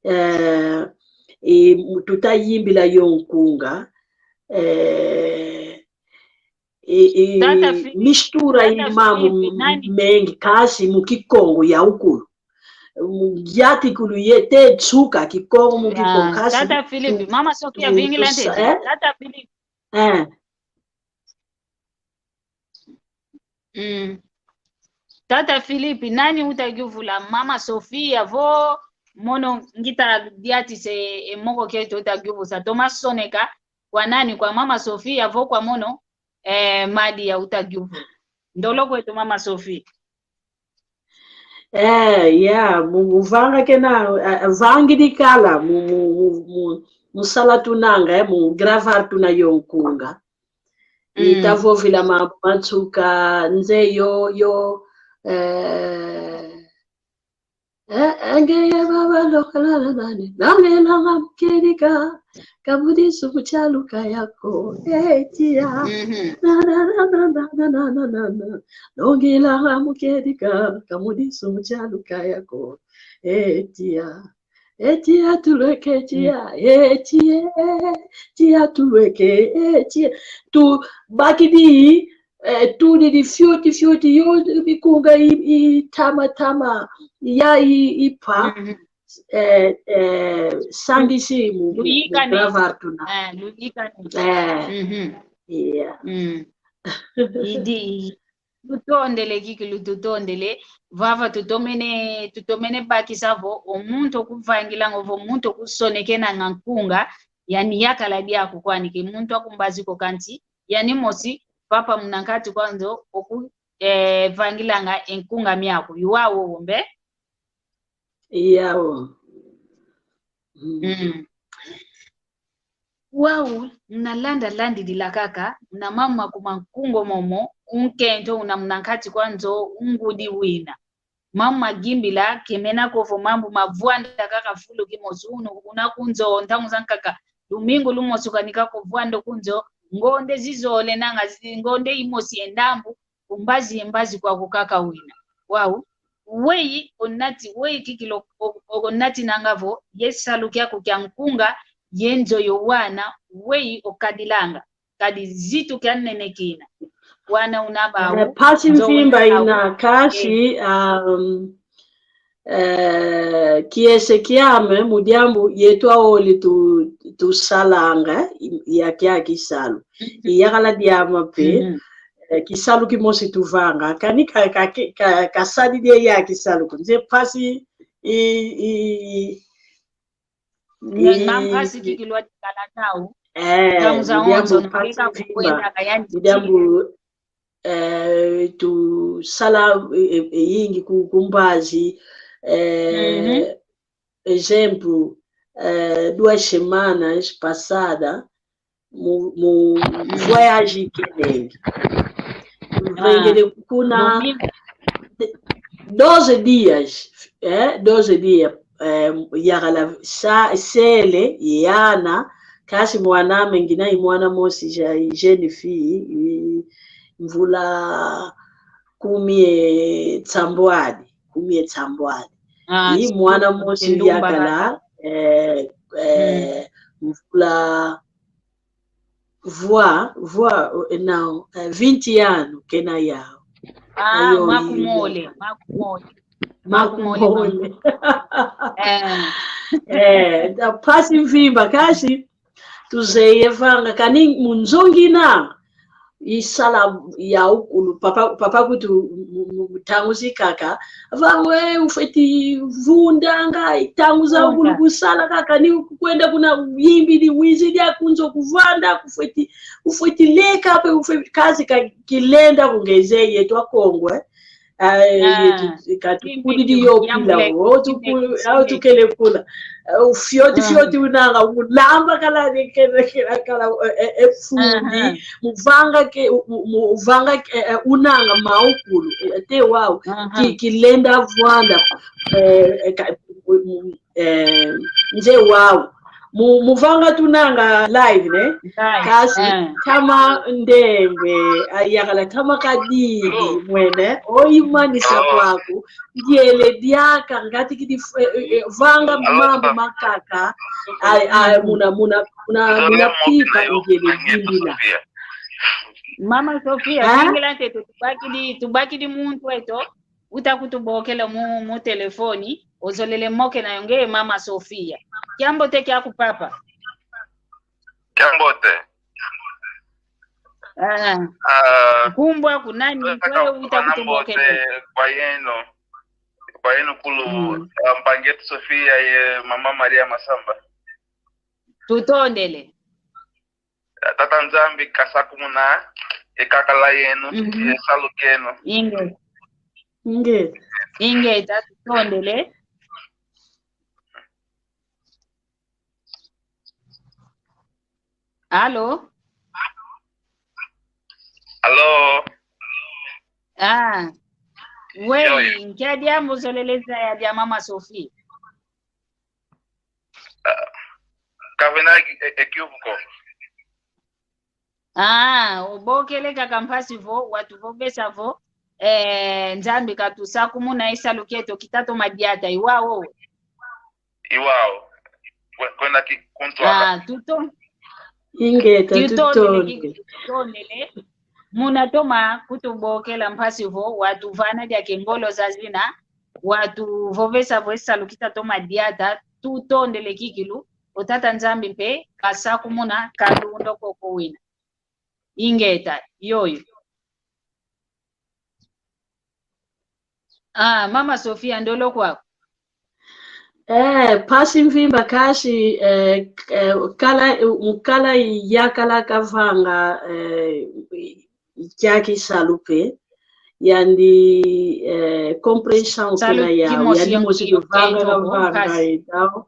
Eh, i, mu, tutayimbila yo nkunga. Eh, i, i, mistura i mambu mengi kasi mu Kikongo ya ukulu. Mu yati kulu ye te tsuka Kikongo mu Kikongo kasi. Tata Philip, Mama Sofia vingila ntete. Tata Philip. Eh. Mm. Tata Philip, nani uta yuvula, Mama Sofia vo mono ngita diatisa e moko kieto uta yuvusa. Toma soneka kwa nani, kwa Mama Sofia vo kwa mono, eh, Madia uta yuvula. Ndolo kweto Mama Sofia. Eh, ya, mu, mu vanga kena, eh, vangidi kala, mu, mu, mu, mu, mu sala tunanga, eh, mu gravar tuna yo nkunga. Mm. Itavovila mambu ma nsuka, nze yo, yo, eh, eh, engeye baba lokalala nani, nangilanga mu kedika, kamudisu mu chaluka yako, eh, tia. Mhm. Na, na, na. Nongilanga mu kedika, kamudisu mu chaluka yako, eh, tia. Eh, tia tulweke, tia, eh, tia, tia tulweke, eh, tia. Tubakidi, eh, tudidi fioti, fioti, yo mikunga i, i tama, tama, ya i, ipa, mhm, eh, eh, sangisi mu, mu, mu luyikani, gravar tuna. Eh, luyikani. Eh, mhm, yeah. Mm. Idi, tutondele kikilu, tutondele. Vava tutomene, tutomene bakisa vo, o muntu okuvangilanga ovo, o muntu okusonekenanga nkunga, yani yakala diaku kwani, ke muntu akumbazi ko kansi, yani mosi, papa muna nkati kwa nzo, oku, eh, vangilanga e nkunga miaku, yuwa wowo mbe? Yao. Mm. Mm. Wau, muna landa landidila kaka, muna mambu ma kuma nkunga momo, unkento una muna nkati kwa nzo, ungudi wina. Mambu ma yimbila, kemena ko vo mambu mavwanda kaka fulu kimosi unu, una ku nzo, ntangu zankaka, lumingu lumosi ukanika ko vwanda ku nzo, ngonde zizole nanga, zi-, ngonde imosi ye ndambu, ku mbazi ye mbazi kwaku kaka wina. Wau, weyi onati, weyi kikilu o-, o-, onatinanga vo, ye salu kiaku kia nkunga, ye nzo yo wana, weyi okadilanga, kadi zitu kia nene kina. wana una bau. Eh, mpasi mvimba ina, kasi, um, eh, kiese kiame mu diambu yetu aole tu, tusalanga, i-, ya kia kisalu. Mhm. Iyakala diame pe, mhm, eh, kisalu kimosi tuvanga, kani ka, ka, ka, ka, kasadi dia ya kisalu ko. Nze mpasi i, i, i, Ni, i, mampasi i, kikilwa tikala nau. Eh, ntangu za mu diambu onzo, mpasi naleka mvimba. Kukwenda kayandi mu diambu, eh, tusala, eh, eh, yingi ku, ku mbazi, eh, mhm, exemplo, eh, duas semanas passada, mu, mu, mm, voyage ikenenge. Ah. Vengele kuna doze dias, eh, doze dias, eh, yakala sa, sele, yana, kasi mwan'ame ngina i mwana mosi ja, i jeune fille, i mvula kumi ye nsambwadi, kumi ye nsambwadi. Ah, i mwana mosi yakala, eh, eh, mm, mvula vwa, vwa, eh, não, eh, vinte ano kena yau. Ah, ayo, makumole, makumole. Makumole. Eh. Eh, da mpasi mvimba, kasi tuzeye vanga, kani mu nzo ngina, isala ya ukulu, papa, papa kutu mu, mu, mu ntangu zikaka, va we ufweti vundanga, ntangu za ukulu kusala kaka, ni kwenda kuna yimbi di wizi dia kunzo kuvanda, kufweti, ufweti leka pe, ufweti kazi ka kilenda kungeze yetu Akongo, eh. Ah, ah, yetu, kati kudidi yo pila, o tukele kula. Eh, fioti, fioti unanga, unamba kala, kala, kala, kala, eh, eh, fundi, aha, muvanga ke, mu, mu, muvanga ke, eh, eh, unanga maukulu, eh, te wau, aha, ki, kilenda vwanda, eh, eh, ka, eh, nze wau. Mu, muvanga tunanga live, ne? Live, kasi, eh, kama ndenge, ayakala kama kadidi, oh, mwene, oimanisa, oh, kwaku, ndiele diaka, ngati kidi, eh, eh, eh, vanga mambu makaka, ai, ai, muna, muna, muna, muna pipa, ndiele dimbila. Mama Sofia, eh? Singila ntete, tubakidi, tubakidi muntu eto, uta kutubokela mu, mu telefoni, ozolele mokena yo nge Mama Sofia. Kiambote kiaku papa. Kiambote. Ah. Ah, nkumbu aku nani, kwe uta kutubokela? Kwa yeno. Kwa yeno kulu, mm, ah, mpangi eto Sofia ye Mama Maria Masamba. Tutondele. Tata Nzambi kasakumuna e kakala yeno, mhm, ye salu keno. Inge. Inge. Inge, tata, tutondele. Alo? Alo? Ah. Wei, nkia diambu ozolele zaya dia Mama Sophie? Ah, kavena e-, e-, equívoco. Ah, obokele kaka mpasi vo, watuvovesa vo, eh, Nzambi katusakumuna e salu kieto kita toma diata, i wau. I wau. Kwe-, kwenda ki-, kuntwala. Ah, tuto-, ingeta, tutondele, tutondele. Tutondele. Muna toma kutubokela mpasi vo, watuvana diaka e ngolo zazina, watuvovesa vo e salu kita toma diata, tutondele kikilu, o Tata Nzambi mpe kasakumuna kalunda koko wina. Ingeta, yoyo. Ah, Mama Sofia, ndolo kwaku. Eh, mpasi mvimba kasi, eh, k-, eh, kala, eh, kala yakala kavanga, eh, kiaki salu pe, yandi, eh, compreensão kena yau, yandi mosi kavanga, kavanga, então,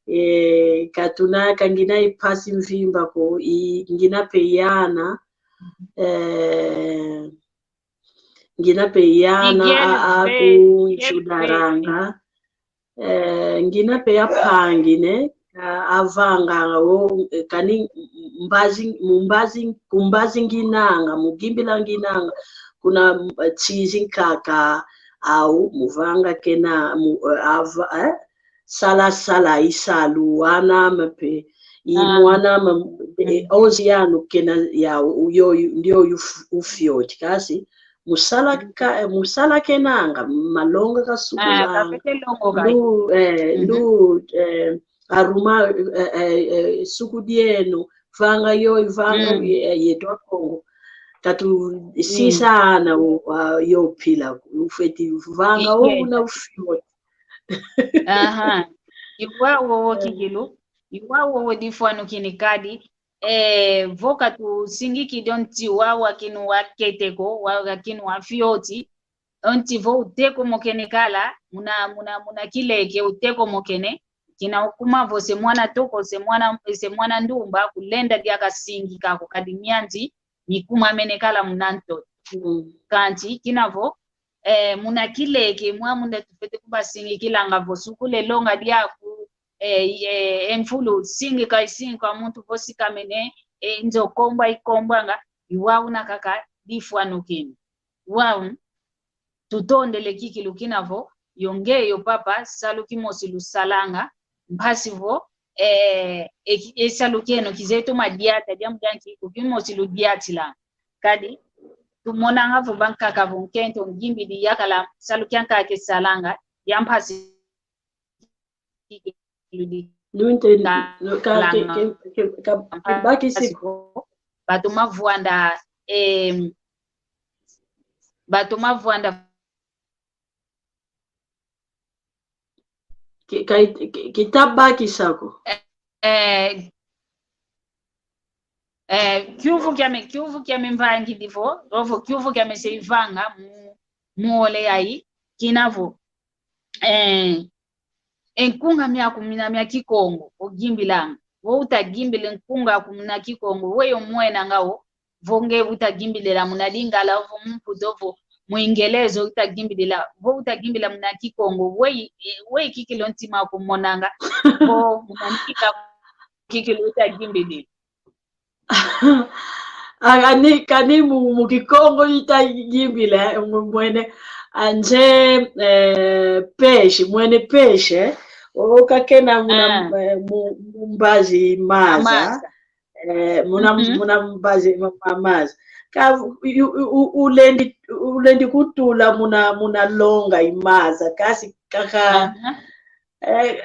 eh, katuna kangina i mpasi mvimba ko, i ngina pe yana, eh, ngina pe yana, a, a, kunsudaranga. Eh, ngina pe ampangi, ne? A, avanganga, o, eh, kani mbazi, mu mbazi, ku mbazi nginanga, mu gimbila nginanga, kuna, eh, nsizi nkaka, au, muvanga kena, mu, eh, ava, eh? Sala, sala, i salu, wana ame pe, I mwana ma, eh, onze yanu kena ya, u-, yo, ndio yu f-, ufioti. Kasi, musala ka, musala kenanga, malonga kasukulanga. Ndu, eh, ndu, eh, aruma, eh, eh, eh, suku dieno, vanga yo, vanga, eh, yeto Akongo. Katu sisa ana, u-, a, yo pila, ufeti vanga, o, una ufioti. Aha. Iwa wowo kikilu, iwa wowo difwanukini kadi, eh, vo katusingikidi o nti wa, wa kinu wakete ko, wa, wa kinu wafioti, o nti vo uteko mokene kala, muna, muna, muna kileke uteko mokene, kina ukuma vo se mwana toko, se mwana, se mwana ndumba, kulenda diaka singika ko kadi mianzi, mikumamene kala muna ntoto. Mm. Kansi, kina vo, eh, muna kileke, mwa munda tufwete kubasingikilanga vo sukula e longa diaku, eh, eh, e mfulu, singika, singika muntu vo sikamene, eh, nzo komba, ikombanga, iwa una kaka, difwanukini. Wau, tutondele kikilu kina vo, yo nge yo papa, salu kimosi lusalanga, mpasi vo, eh, e ki-, e salu kieno kizeye toma diata, diambu dia nki, ku kimosi ludiatilanga. Kadi, tumonanga vo bankaka vo nkento ngimbidi yakala, salu kiankaka kesalanga, dia mpasi Nunte, ka, ka, ke, ke, ke, ka, ke bakisi ko. Bato mavwanda, em, bato mavwanda. Ke, ka, ke, ke ta bakisa ko. Eh, eh, Eh, kiuvu kiame, kiuvu kiame mvangidi vo, ovo kiuvu kiame se ivanga mu, mu ole yayi, kina vo. Eh, e nkunga miaku mina mia Kikongo, ogimbilanga. Vo utagimbila nkunga aku muna Kikongo, weyi omwenanga o, vo nge utagimbilila muna Lingala, ovo mu Mputu, ovo mu Ingelezo utagimbilila, vo utagimbila muna Kikongo, weyi, eh, weyi kikilu ntima aku monanga, vo muna ntika kikilu utagimbilila. Ah, kani, kani mu, mu Kikongo itagimbila, mu, mwene, ah, nze, eh, peixe, mwene peixe, o kakena muna, eh, mu, mu mbazi maza. Maza. Eh, muna, muna mbazi ma, ma, maza. Ka, u, u, u, ulendi, ulendi kutula muna, muna longa i maza, kasi kaka, eh, eh,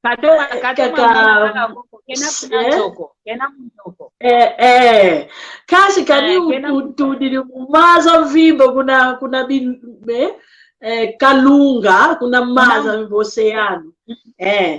Kato, eh, kato kaka, mwana kala koko, kena kuna, eh? Toko, kena munoko. Eh, eh. Kasi kani, eh, kena utu-, utudidi mu maza mvimba kuna, kuna bin-, eh, eh, Kalunga, kuna maza mvimba oceano. Mm. Eh,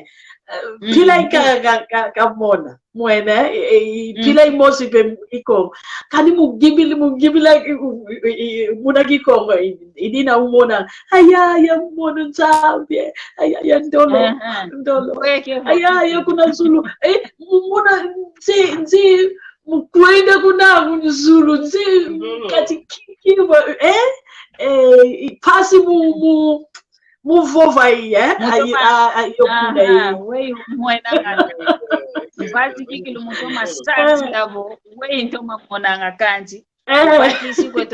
eh, mm, pila i ka, ka, ka, kamona. Mwene, eh, eh, mm, pila imosi pe i Kongo. Kani mugimbili, mugimbila, i, i, i, i, muna Kikongo, i, Idina umona, aya, aya, mona Nzambi, aya, aya, ndolo, ndolo. Aya, aya, kuna zulu. Eh, mona, nzi, nzi, mukwenda kuna, kuna zulu, nzi, kati ki, ki, eh, eh, mpasi mu, mu, mu vova i, eh, ayi, a, ayi, yo kuna i. Weyi umwena ngano. Mpasi kikilu mutoma santila vo, weyi ntoma monanga kansi. Eh,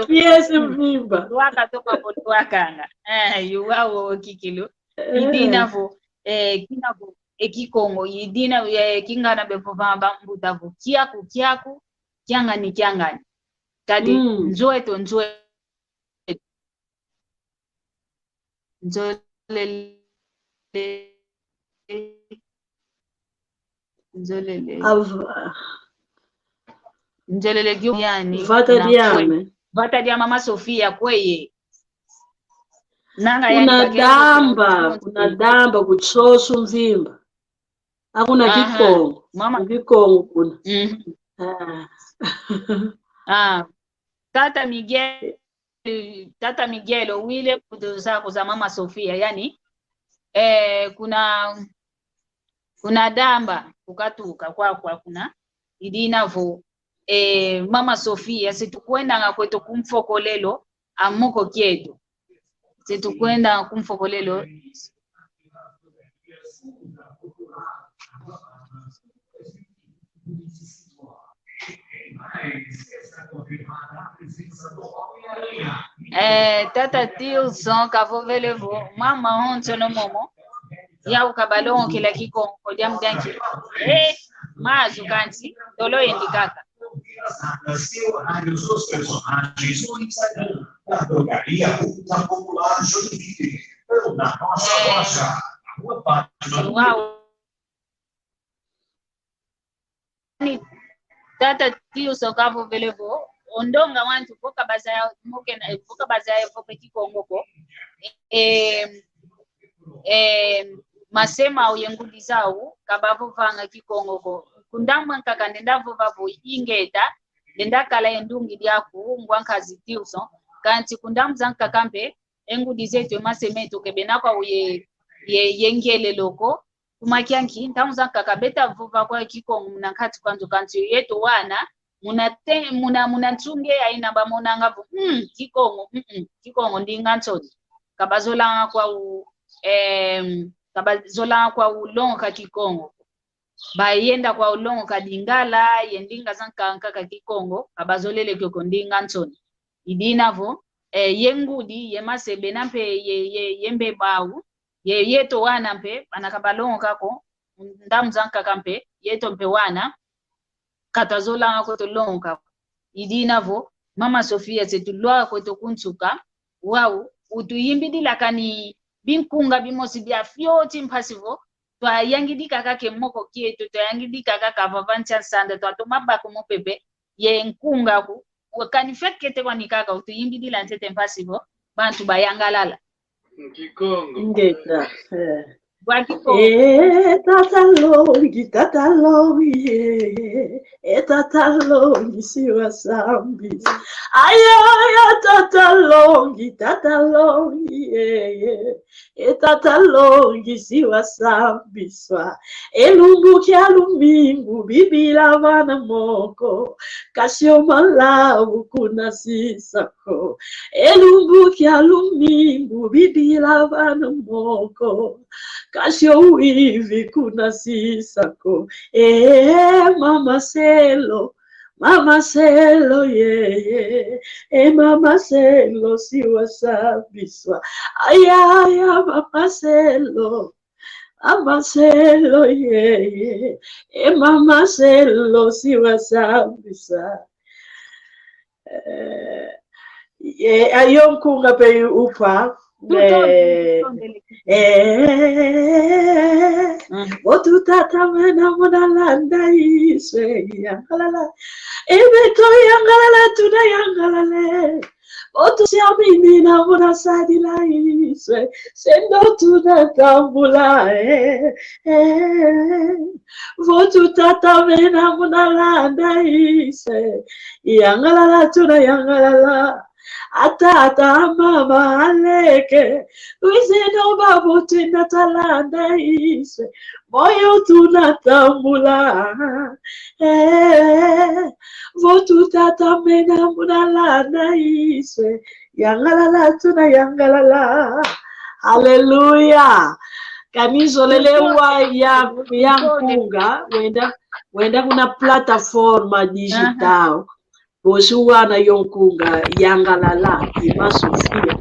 yes, mvimba. Lwaka toma vo lwakanga. Eh, yuwa wo kikilu. Eh. Idina vo, eh, kina vo, e Kikongo, idina, eh, kingana bevovanga bambuta vo, kiaku, kiaku, kiangani, kiangani. Kadi, mm, nzo eto, nzo eto. Nzolele. Nzolele. Av-, nzolele gyo yani. Vata diame. Vata dia mama Sofia kweye. Nanga yani kuna bakele damba, kuna damba ku Tsoso mvimba. Akuna, aha, Kikongo. Mama. Kikongo kuna. Mhm. Ah. Ah. Tata Miguel, Tata Miguel, owile kutuza kuza Mama Sofia, yani, eh, kuna, kuna damba, kukatuka kwa, kwa kuna, idina vo, eh, Mama Sofia, se tukwendanga kweto ku mfokolelo, a moko kieto. Se tukwendanga ku mfokolelo. Eh, tata Tilson, kavovele vo, mama onsono momo. Yau kabalongokela Kikongo, diambu dianki. Eh, mazu kansi, tolo yendi kaka. Eh, wow. Ni tata Tilson kavovele vo, o ndonga wantu vo ka bazaya, mokena, vo ka bazaya vovi Kikongo ko. Eh, eh, mase mau ye ngudi zau, ka bavovanga Kikongo ko. Kundambu ankaka ndenda vova vo ingeta, ndenda kala ye ndungi diaku, ngwa nkazi Tilson. Kansi kundambu zankaka mpe, e ngudi zeto, e mase meto, ke bena kwau ye, ye, ye ngielelo ko. Kuma kianki, ntangu zankaka beta vova kwau Kikongo muna nkati kwa nzo, kansi yeto wana, muna te-, muna, muna nsungi yayi na bamonanga vo, mm, Kikongo, mm, mm, Kikongo ndinga nsoni. Ka bazolanga kwau, em, ka bazolanga kwau longoka Kikongo. Bayenda kwau longoka Lingala, ye ndinga zankaka Kikongo, ka bazolele kiokio, ndinga nsoni. I dina vo, eh, ye ngudi, ye mase bena mpe, ye, ye, ye mbemba au, ye, yeto wana mpe, bana ka balongoka ko, ndambu zankaka mpe, yeto mpe wana, ka twazolanga kweto longoka ko. I dina vo, Mama Sofia, se tulwaka kweto ku nsuka, wau, utuyimbidila kani binkunga bimosi bia fioti mpasi vo, twayangidi kaka ke moko kieto, twayangidi kaka vava nsi a nsanda, twatoma baka mupepe, ye nkunga ku, kani fioti kete kwani kaka, utuyimbidila ntete mpasi vo, bantu bayangalala. Kikongo. Ngeta, eh. Bwa Kikongo. Eh, tata longi, tata longi, eh. Eh, tata longi, si wasambisa. Aya, aya, tata longi, tata longi, eh, eh. E tata longi si wasambisa. E lumbu kia lumingu bibila vana moko. Kasio malavu kuna sisa ko. E lumbu kia lumingu bibila vana moko. Kasio wivi kuna sisa ko. E mama selo. Mama selo, ye, ye. E mama selo si wasambisa. Aya, aya, mama selo. Mama selo, ye, ye. E mama selo si wasambisa. Eh, eh, ayo nkunga pe upa. Tutondele, eh, tutondele. Eh, mm. Vo tutatamena muna landa iswe, yangalala. Ebe to yangalala, tuna yangalale. Vo tusiaminina muna sadila iswe, sendo tuna tambula, eh, eh. Vo tutatamena muna landa iswe, yangalala, tuna yangalala. Atata, amama, aleke, lwizeno babo twenda talanda iswe, moyo tuna tambula. Eh, vo tutatamena muna landa iswe, yangalala, tuna yangalala. Haleluya. Kanizolele wa ya, ya nkunga, wenda, wenda kuna plataforma digital. Aha. Bosi wana yo nkunga, yangalala, i Ma Sofia.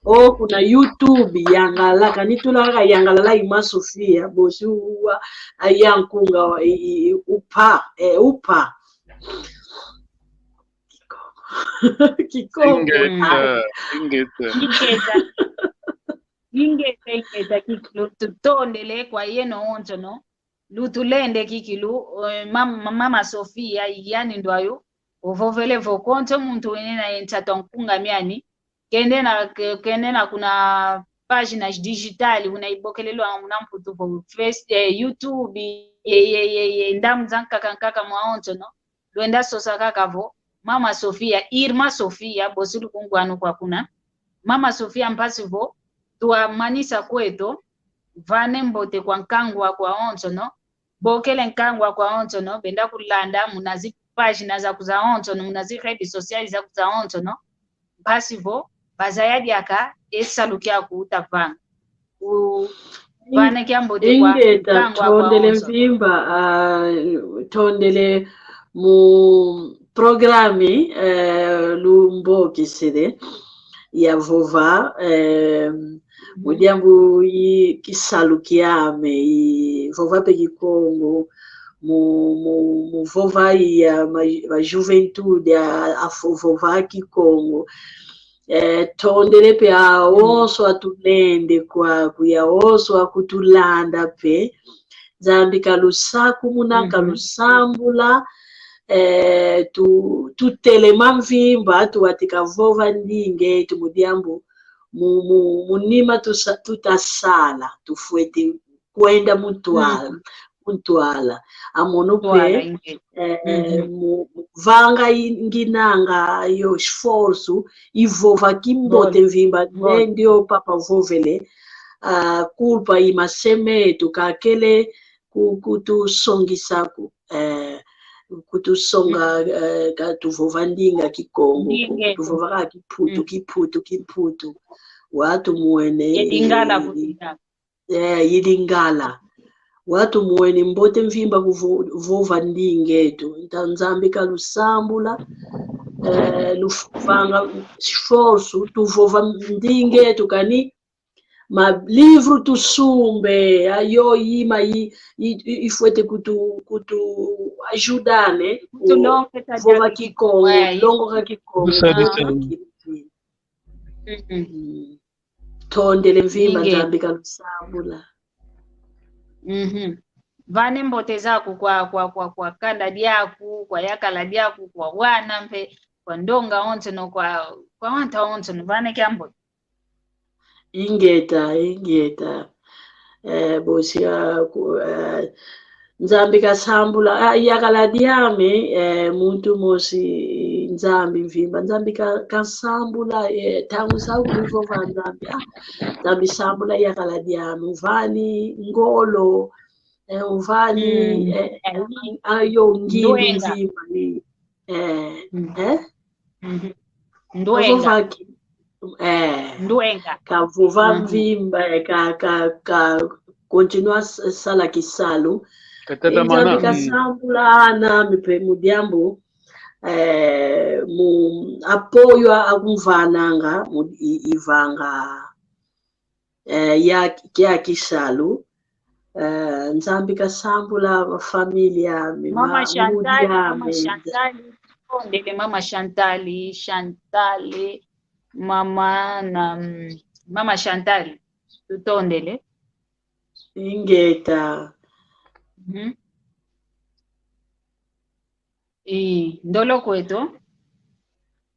O kuna YouTube, yangalala, kanitula kaka yangalala, i Ma Sofia, bosi wa, a ya nkunga, i, i, upa, eh, upa. Kikongo. Ingeta, ah. Ingeta. Ingeta. Ingeta, ingeta, Kikongo. Tutondele kwa yeno onsono. Lutulende kikilu, eh, mam-, mama Sofia, yani ndwayo, ovovele vo konso muntu wena ye nsatu a nkunga miani, kende na, ke-, kende na kuna páginas digitais, una ibokelelwa muna Mputu vo Face-, eh, YouTube, ye, ye, ye, ye, ndambu zankaka nkaka mwaonsono, lwenda sosa kaka vo, Mama Sofia, Irmã Sofia, bosi lukungwanu kwa kuna. Mama Sofia mpasi vo, twamanisa kweto, vane mbote kwa nkangu aku aonsono, bokele nkangu aku aonsono, benda kulanda, muna zi página zaku zaonsono, muna zi redes sociais zaku zaonsono, mpasi vo, bazaya diaka, e salu kiaku utavanga. U-, vane kiambote kwa, ingeta, nkangu aku aonsono. Tondele mvimba, ah, tondele mu programe, eh, lumbokesele, ya vova, eh, Mu diambu i kisalu kiame, i vova pe Kikongo, mu, mu, mu vova i a ma, ma juventude, a, a vo, vova Kikongo. Eh, tondele pe awonso atulende kwaku, awonso akutulanda pe. Nzambi kalusakumuna, kalusambula, eh, tu, tutelema mvimba, tuwatika vova ndinga eto mu diambu, mu, mu, mu nima tusa, tutasala, tufwete kwenda mu ntwala, mu ntwala. Amono pe, eh, eh, mu, mu vanga i, nginanga yo esforço, i vova kimbote mvimba, ne ndio papa vovele, ah, culpa i mase meto, kakele ku, kutusongisa ku, eh, kutusonga, eh, ka tuvova ndinga Kikongo, ku, tuvova ka Kimputu, Kimputu, Kimputu. Wau tumwene, eh, i Lingala. Wau tumwene mbote mvimba kuvo, vova ndinga eto. Nta Nzambi kalusambula, eh, lufanga esforço, tuvova ndinga eto, kani ma livro tusumbe, ayo i ma i, i, i, ifwete kutu, kutu ajuda, ne? Kutulongesa Kikongo, longoka Kikongo. Tondele mvimba, Nzambi kalusambula. Vane mbote zaku kwa, kwa, kwa, kwa kanda diaku, kwa yakala diaku, kwa wana mpe, kwa ndonga onsono, kwa, kwa wanta onsono, vane kiambote. Ingeta, ingeta. Eh, bosi ya ku, eh, Nzambi kasambula, ah, yakala diame, eh, muntu mosi Nzambi mvimba. Nzambi ka, kasambula, eh, ntangu sa kuivova Nzambi. Ah, Nzambi sambula yakala diame. Uvani ngolo, eh, uvani, eh, eh, ayo ngindu mvimba ni. Eh, eh? Ndwenga. Kavova ki-, eh, ndwenga. Kavova mvimba, eh, ka, ka, ka continua s-, sala kisalu. Katata mana. Nzambi kasambula ana mi pe mu diambu, eh, mu apoio akumvananga, mu i, ivanga eh, ya, ya kisalu, eh, Nzambi kasambula ma família, mi Mama ma, Chantal, ngudi Mama ame. Chantal, tondele Mama Chantal, Chantal, Mama na, mm, Mama Chantal, tutondele. Ingeta. Mhm. I, ndolo kweto.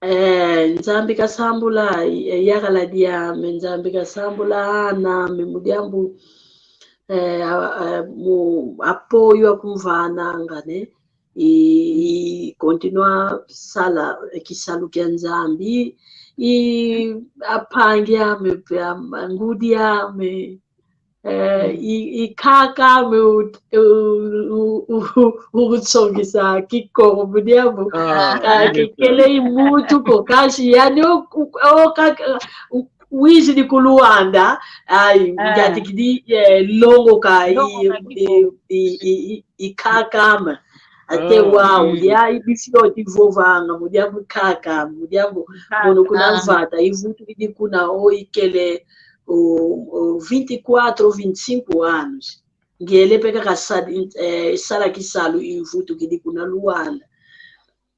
Eh, Nzambi kasambula, eh, yakala diame, Nzambi kasambula ana ame mu diambu, eh, a, a, mu apoio akumvananga, ne? I, i continua sala, eh, kisalu kia Nzambi, i ampangi ame, pe am-, ngudi ame, eh, i, i kaka ame u, u, u, u, u, ukusongisa Kikongo mu diambu. Ah, ah, kikele i muntu ko, kansi yani o, o, o kaka, u, wizidi ku Luanda, ai, ah, ndiatikidi, eh, longoka i, longoka i, Kikongo. I, i, i, i kaka ame. Ate, ah, wau, mm, ya i bisi yo tivovanga, mu diambu kaka, mu diambu, kaka, mono kuna, ah, vata, ivutukidi kuna o ikele, o, o, vinte e quatro ou vinte e cinco anos. Ngele pe kaka sa-, eh, sala kisalu ivutukidi kuna Luanda.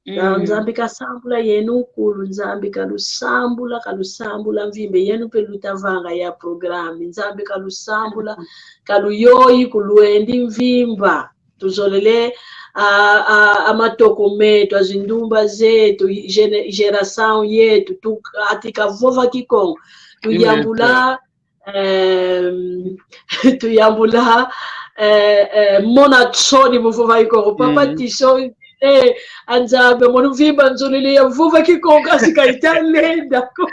Mm. Nzambi kasambula yenu nkulu, Nzambi kalusambula, kalusambula mvimba, yenu pe lutavanga ya programa, Nzambi kalusambula, mm, kaluyoyi ku lwendi mvimba. Tuzolele, a, a, a matoko meto, a zindumba zeto, gene-, geração yeto, tu, atika vova Kikongo, tuyambula, em, tuyambula, eh, eh, mona nsoni mu vova Kikongo. Papa, mm, Tiso, eh, a Nzambi, mono mvimba nzolele ya vova Kikongo, kansi ka italenda ko.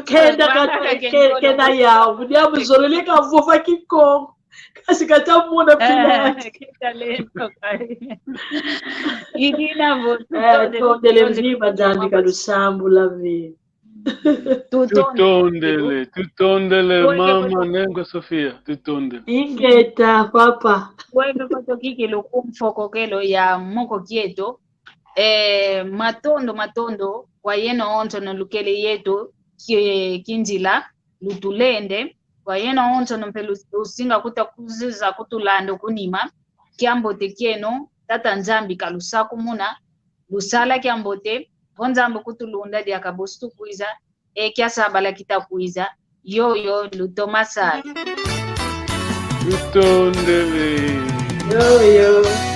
Kenda ka, ke-, kenda yau, mu diambu nzolele kavova Kikongo. Kansi katamona pila. Eh, kenda lento kai. Idina vo, eh, tutondele, tutondele mvimba, Nzambi kalusambula vi. Tutondele, tutondele, mama Nengwa Sofia, tutondele. Ingeta, papa. Weno pato kiki lukumfokokelo ya moko kieto. E, matondo, matondo kwa yeno onsono lukele yeto ki-, kinzila, lutulende, kwa yeno onsono mpe lu-, lusinga kuta kuziza kutulanda kunima. Kiambote kieno, Tata Nzambi kalusakumuna, lusala kiambote, vo Nzambi kutulunda diaka bosi tukwiza, e kia sabala kita kwiza, yoyo lutoma sala. Lutondele. Yoyo.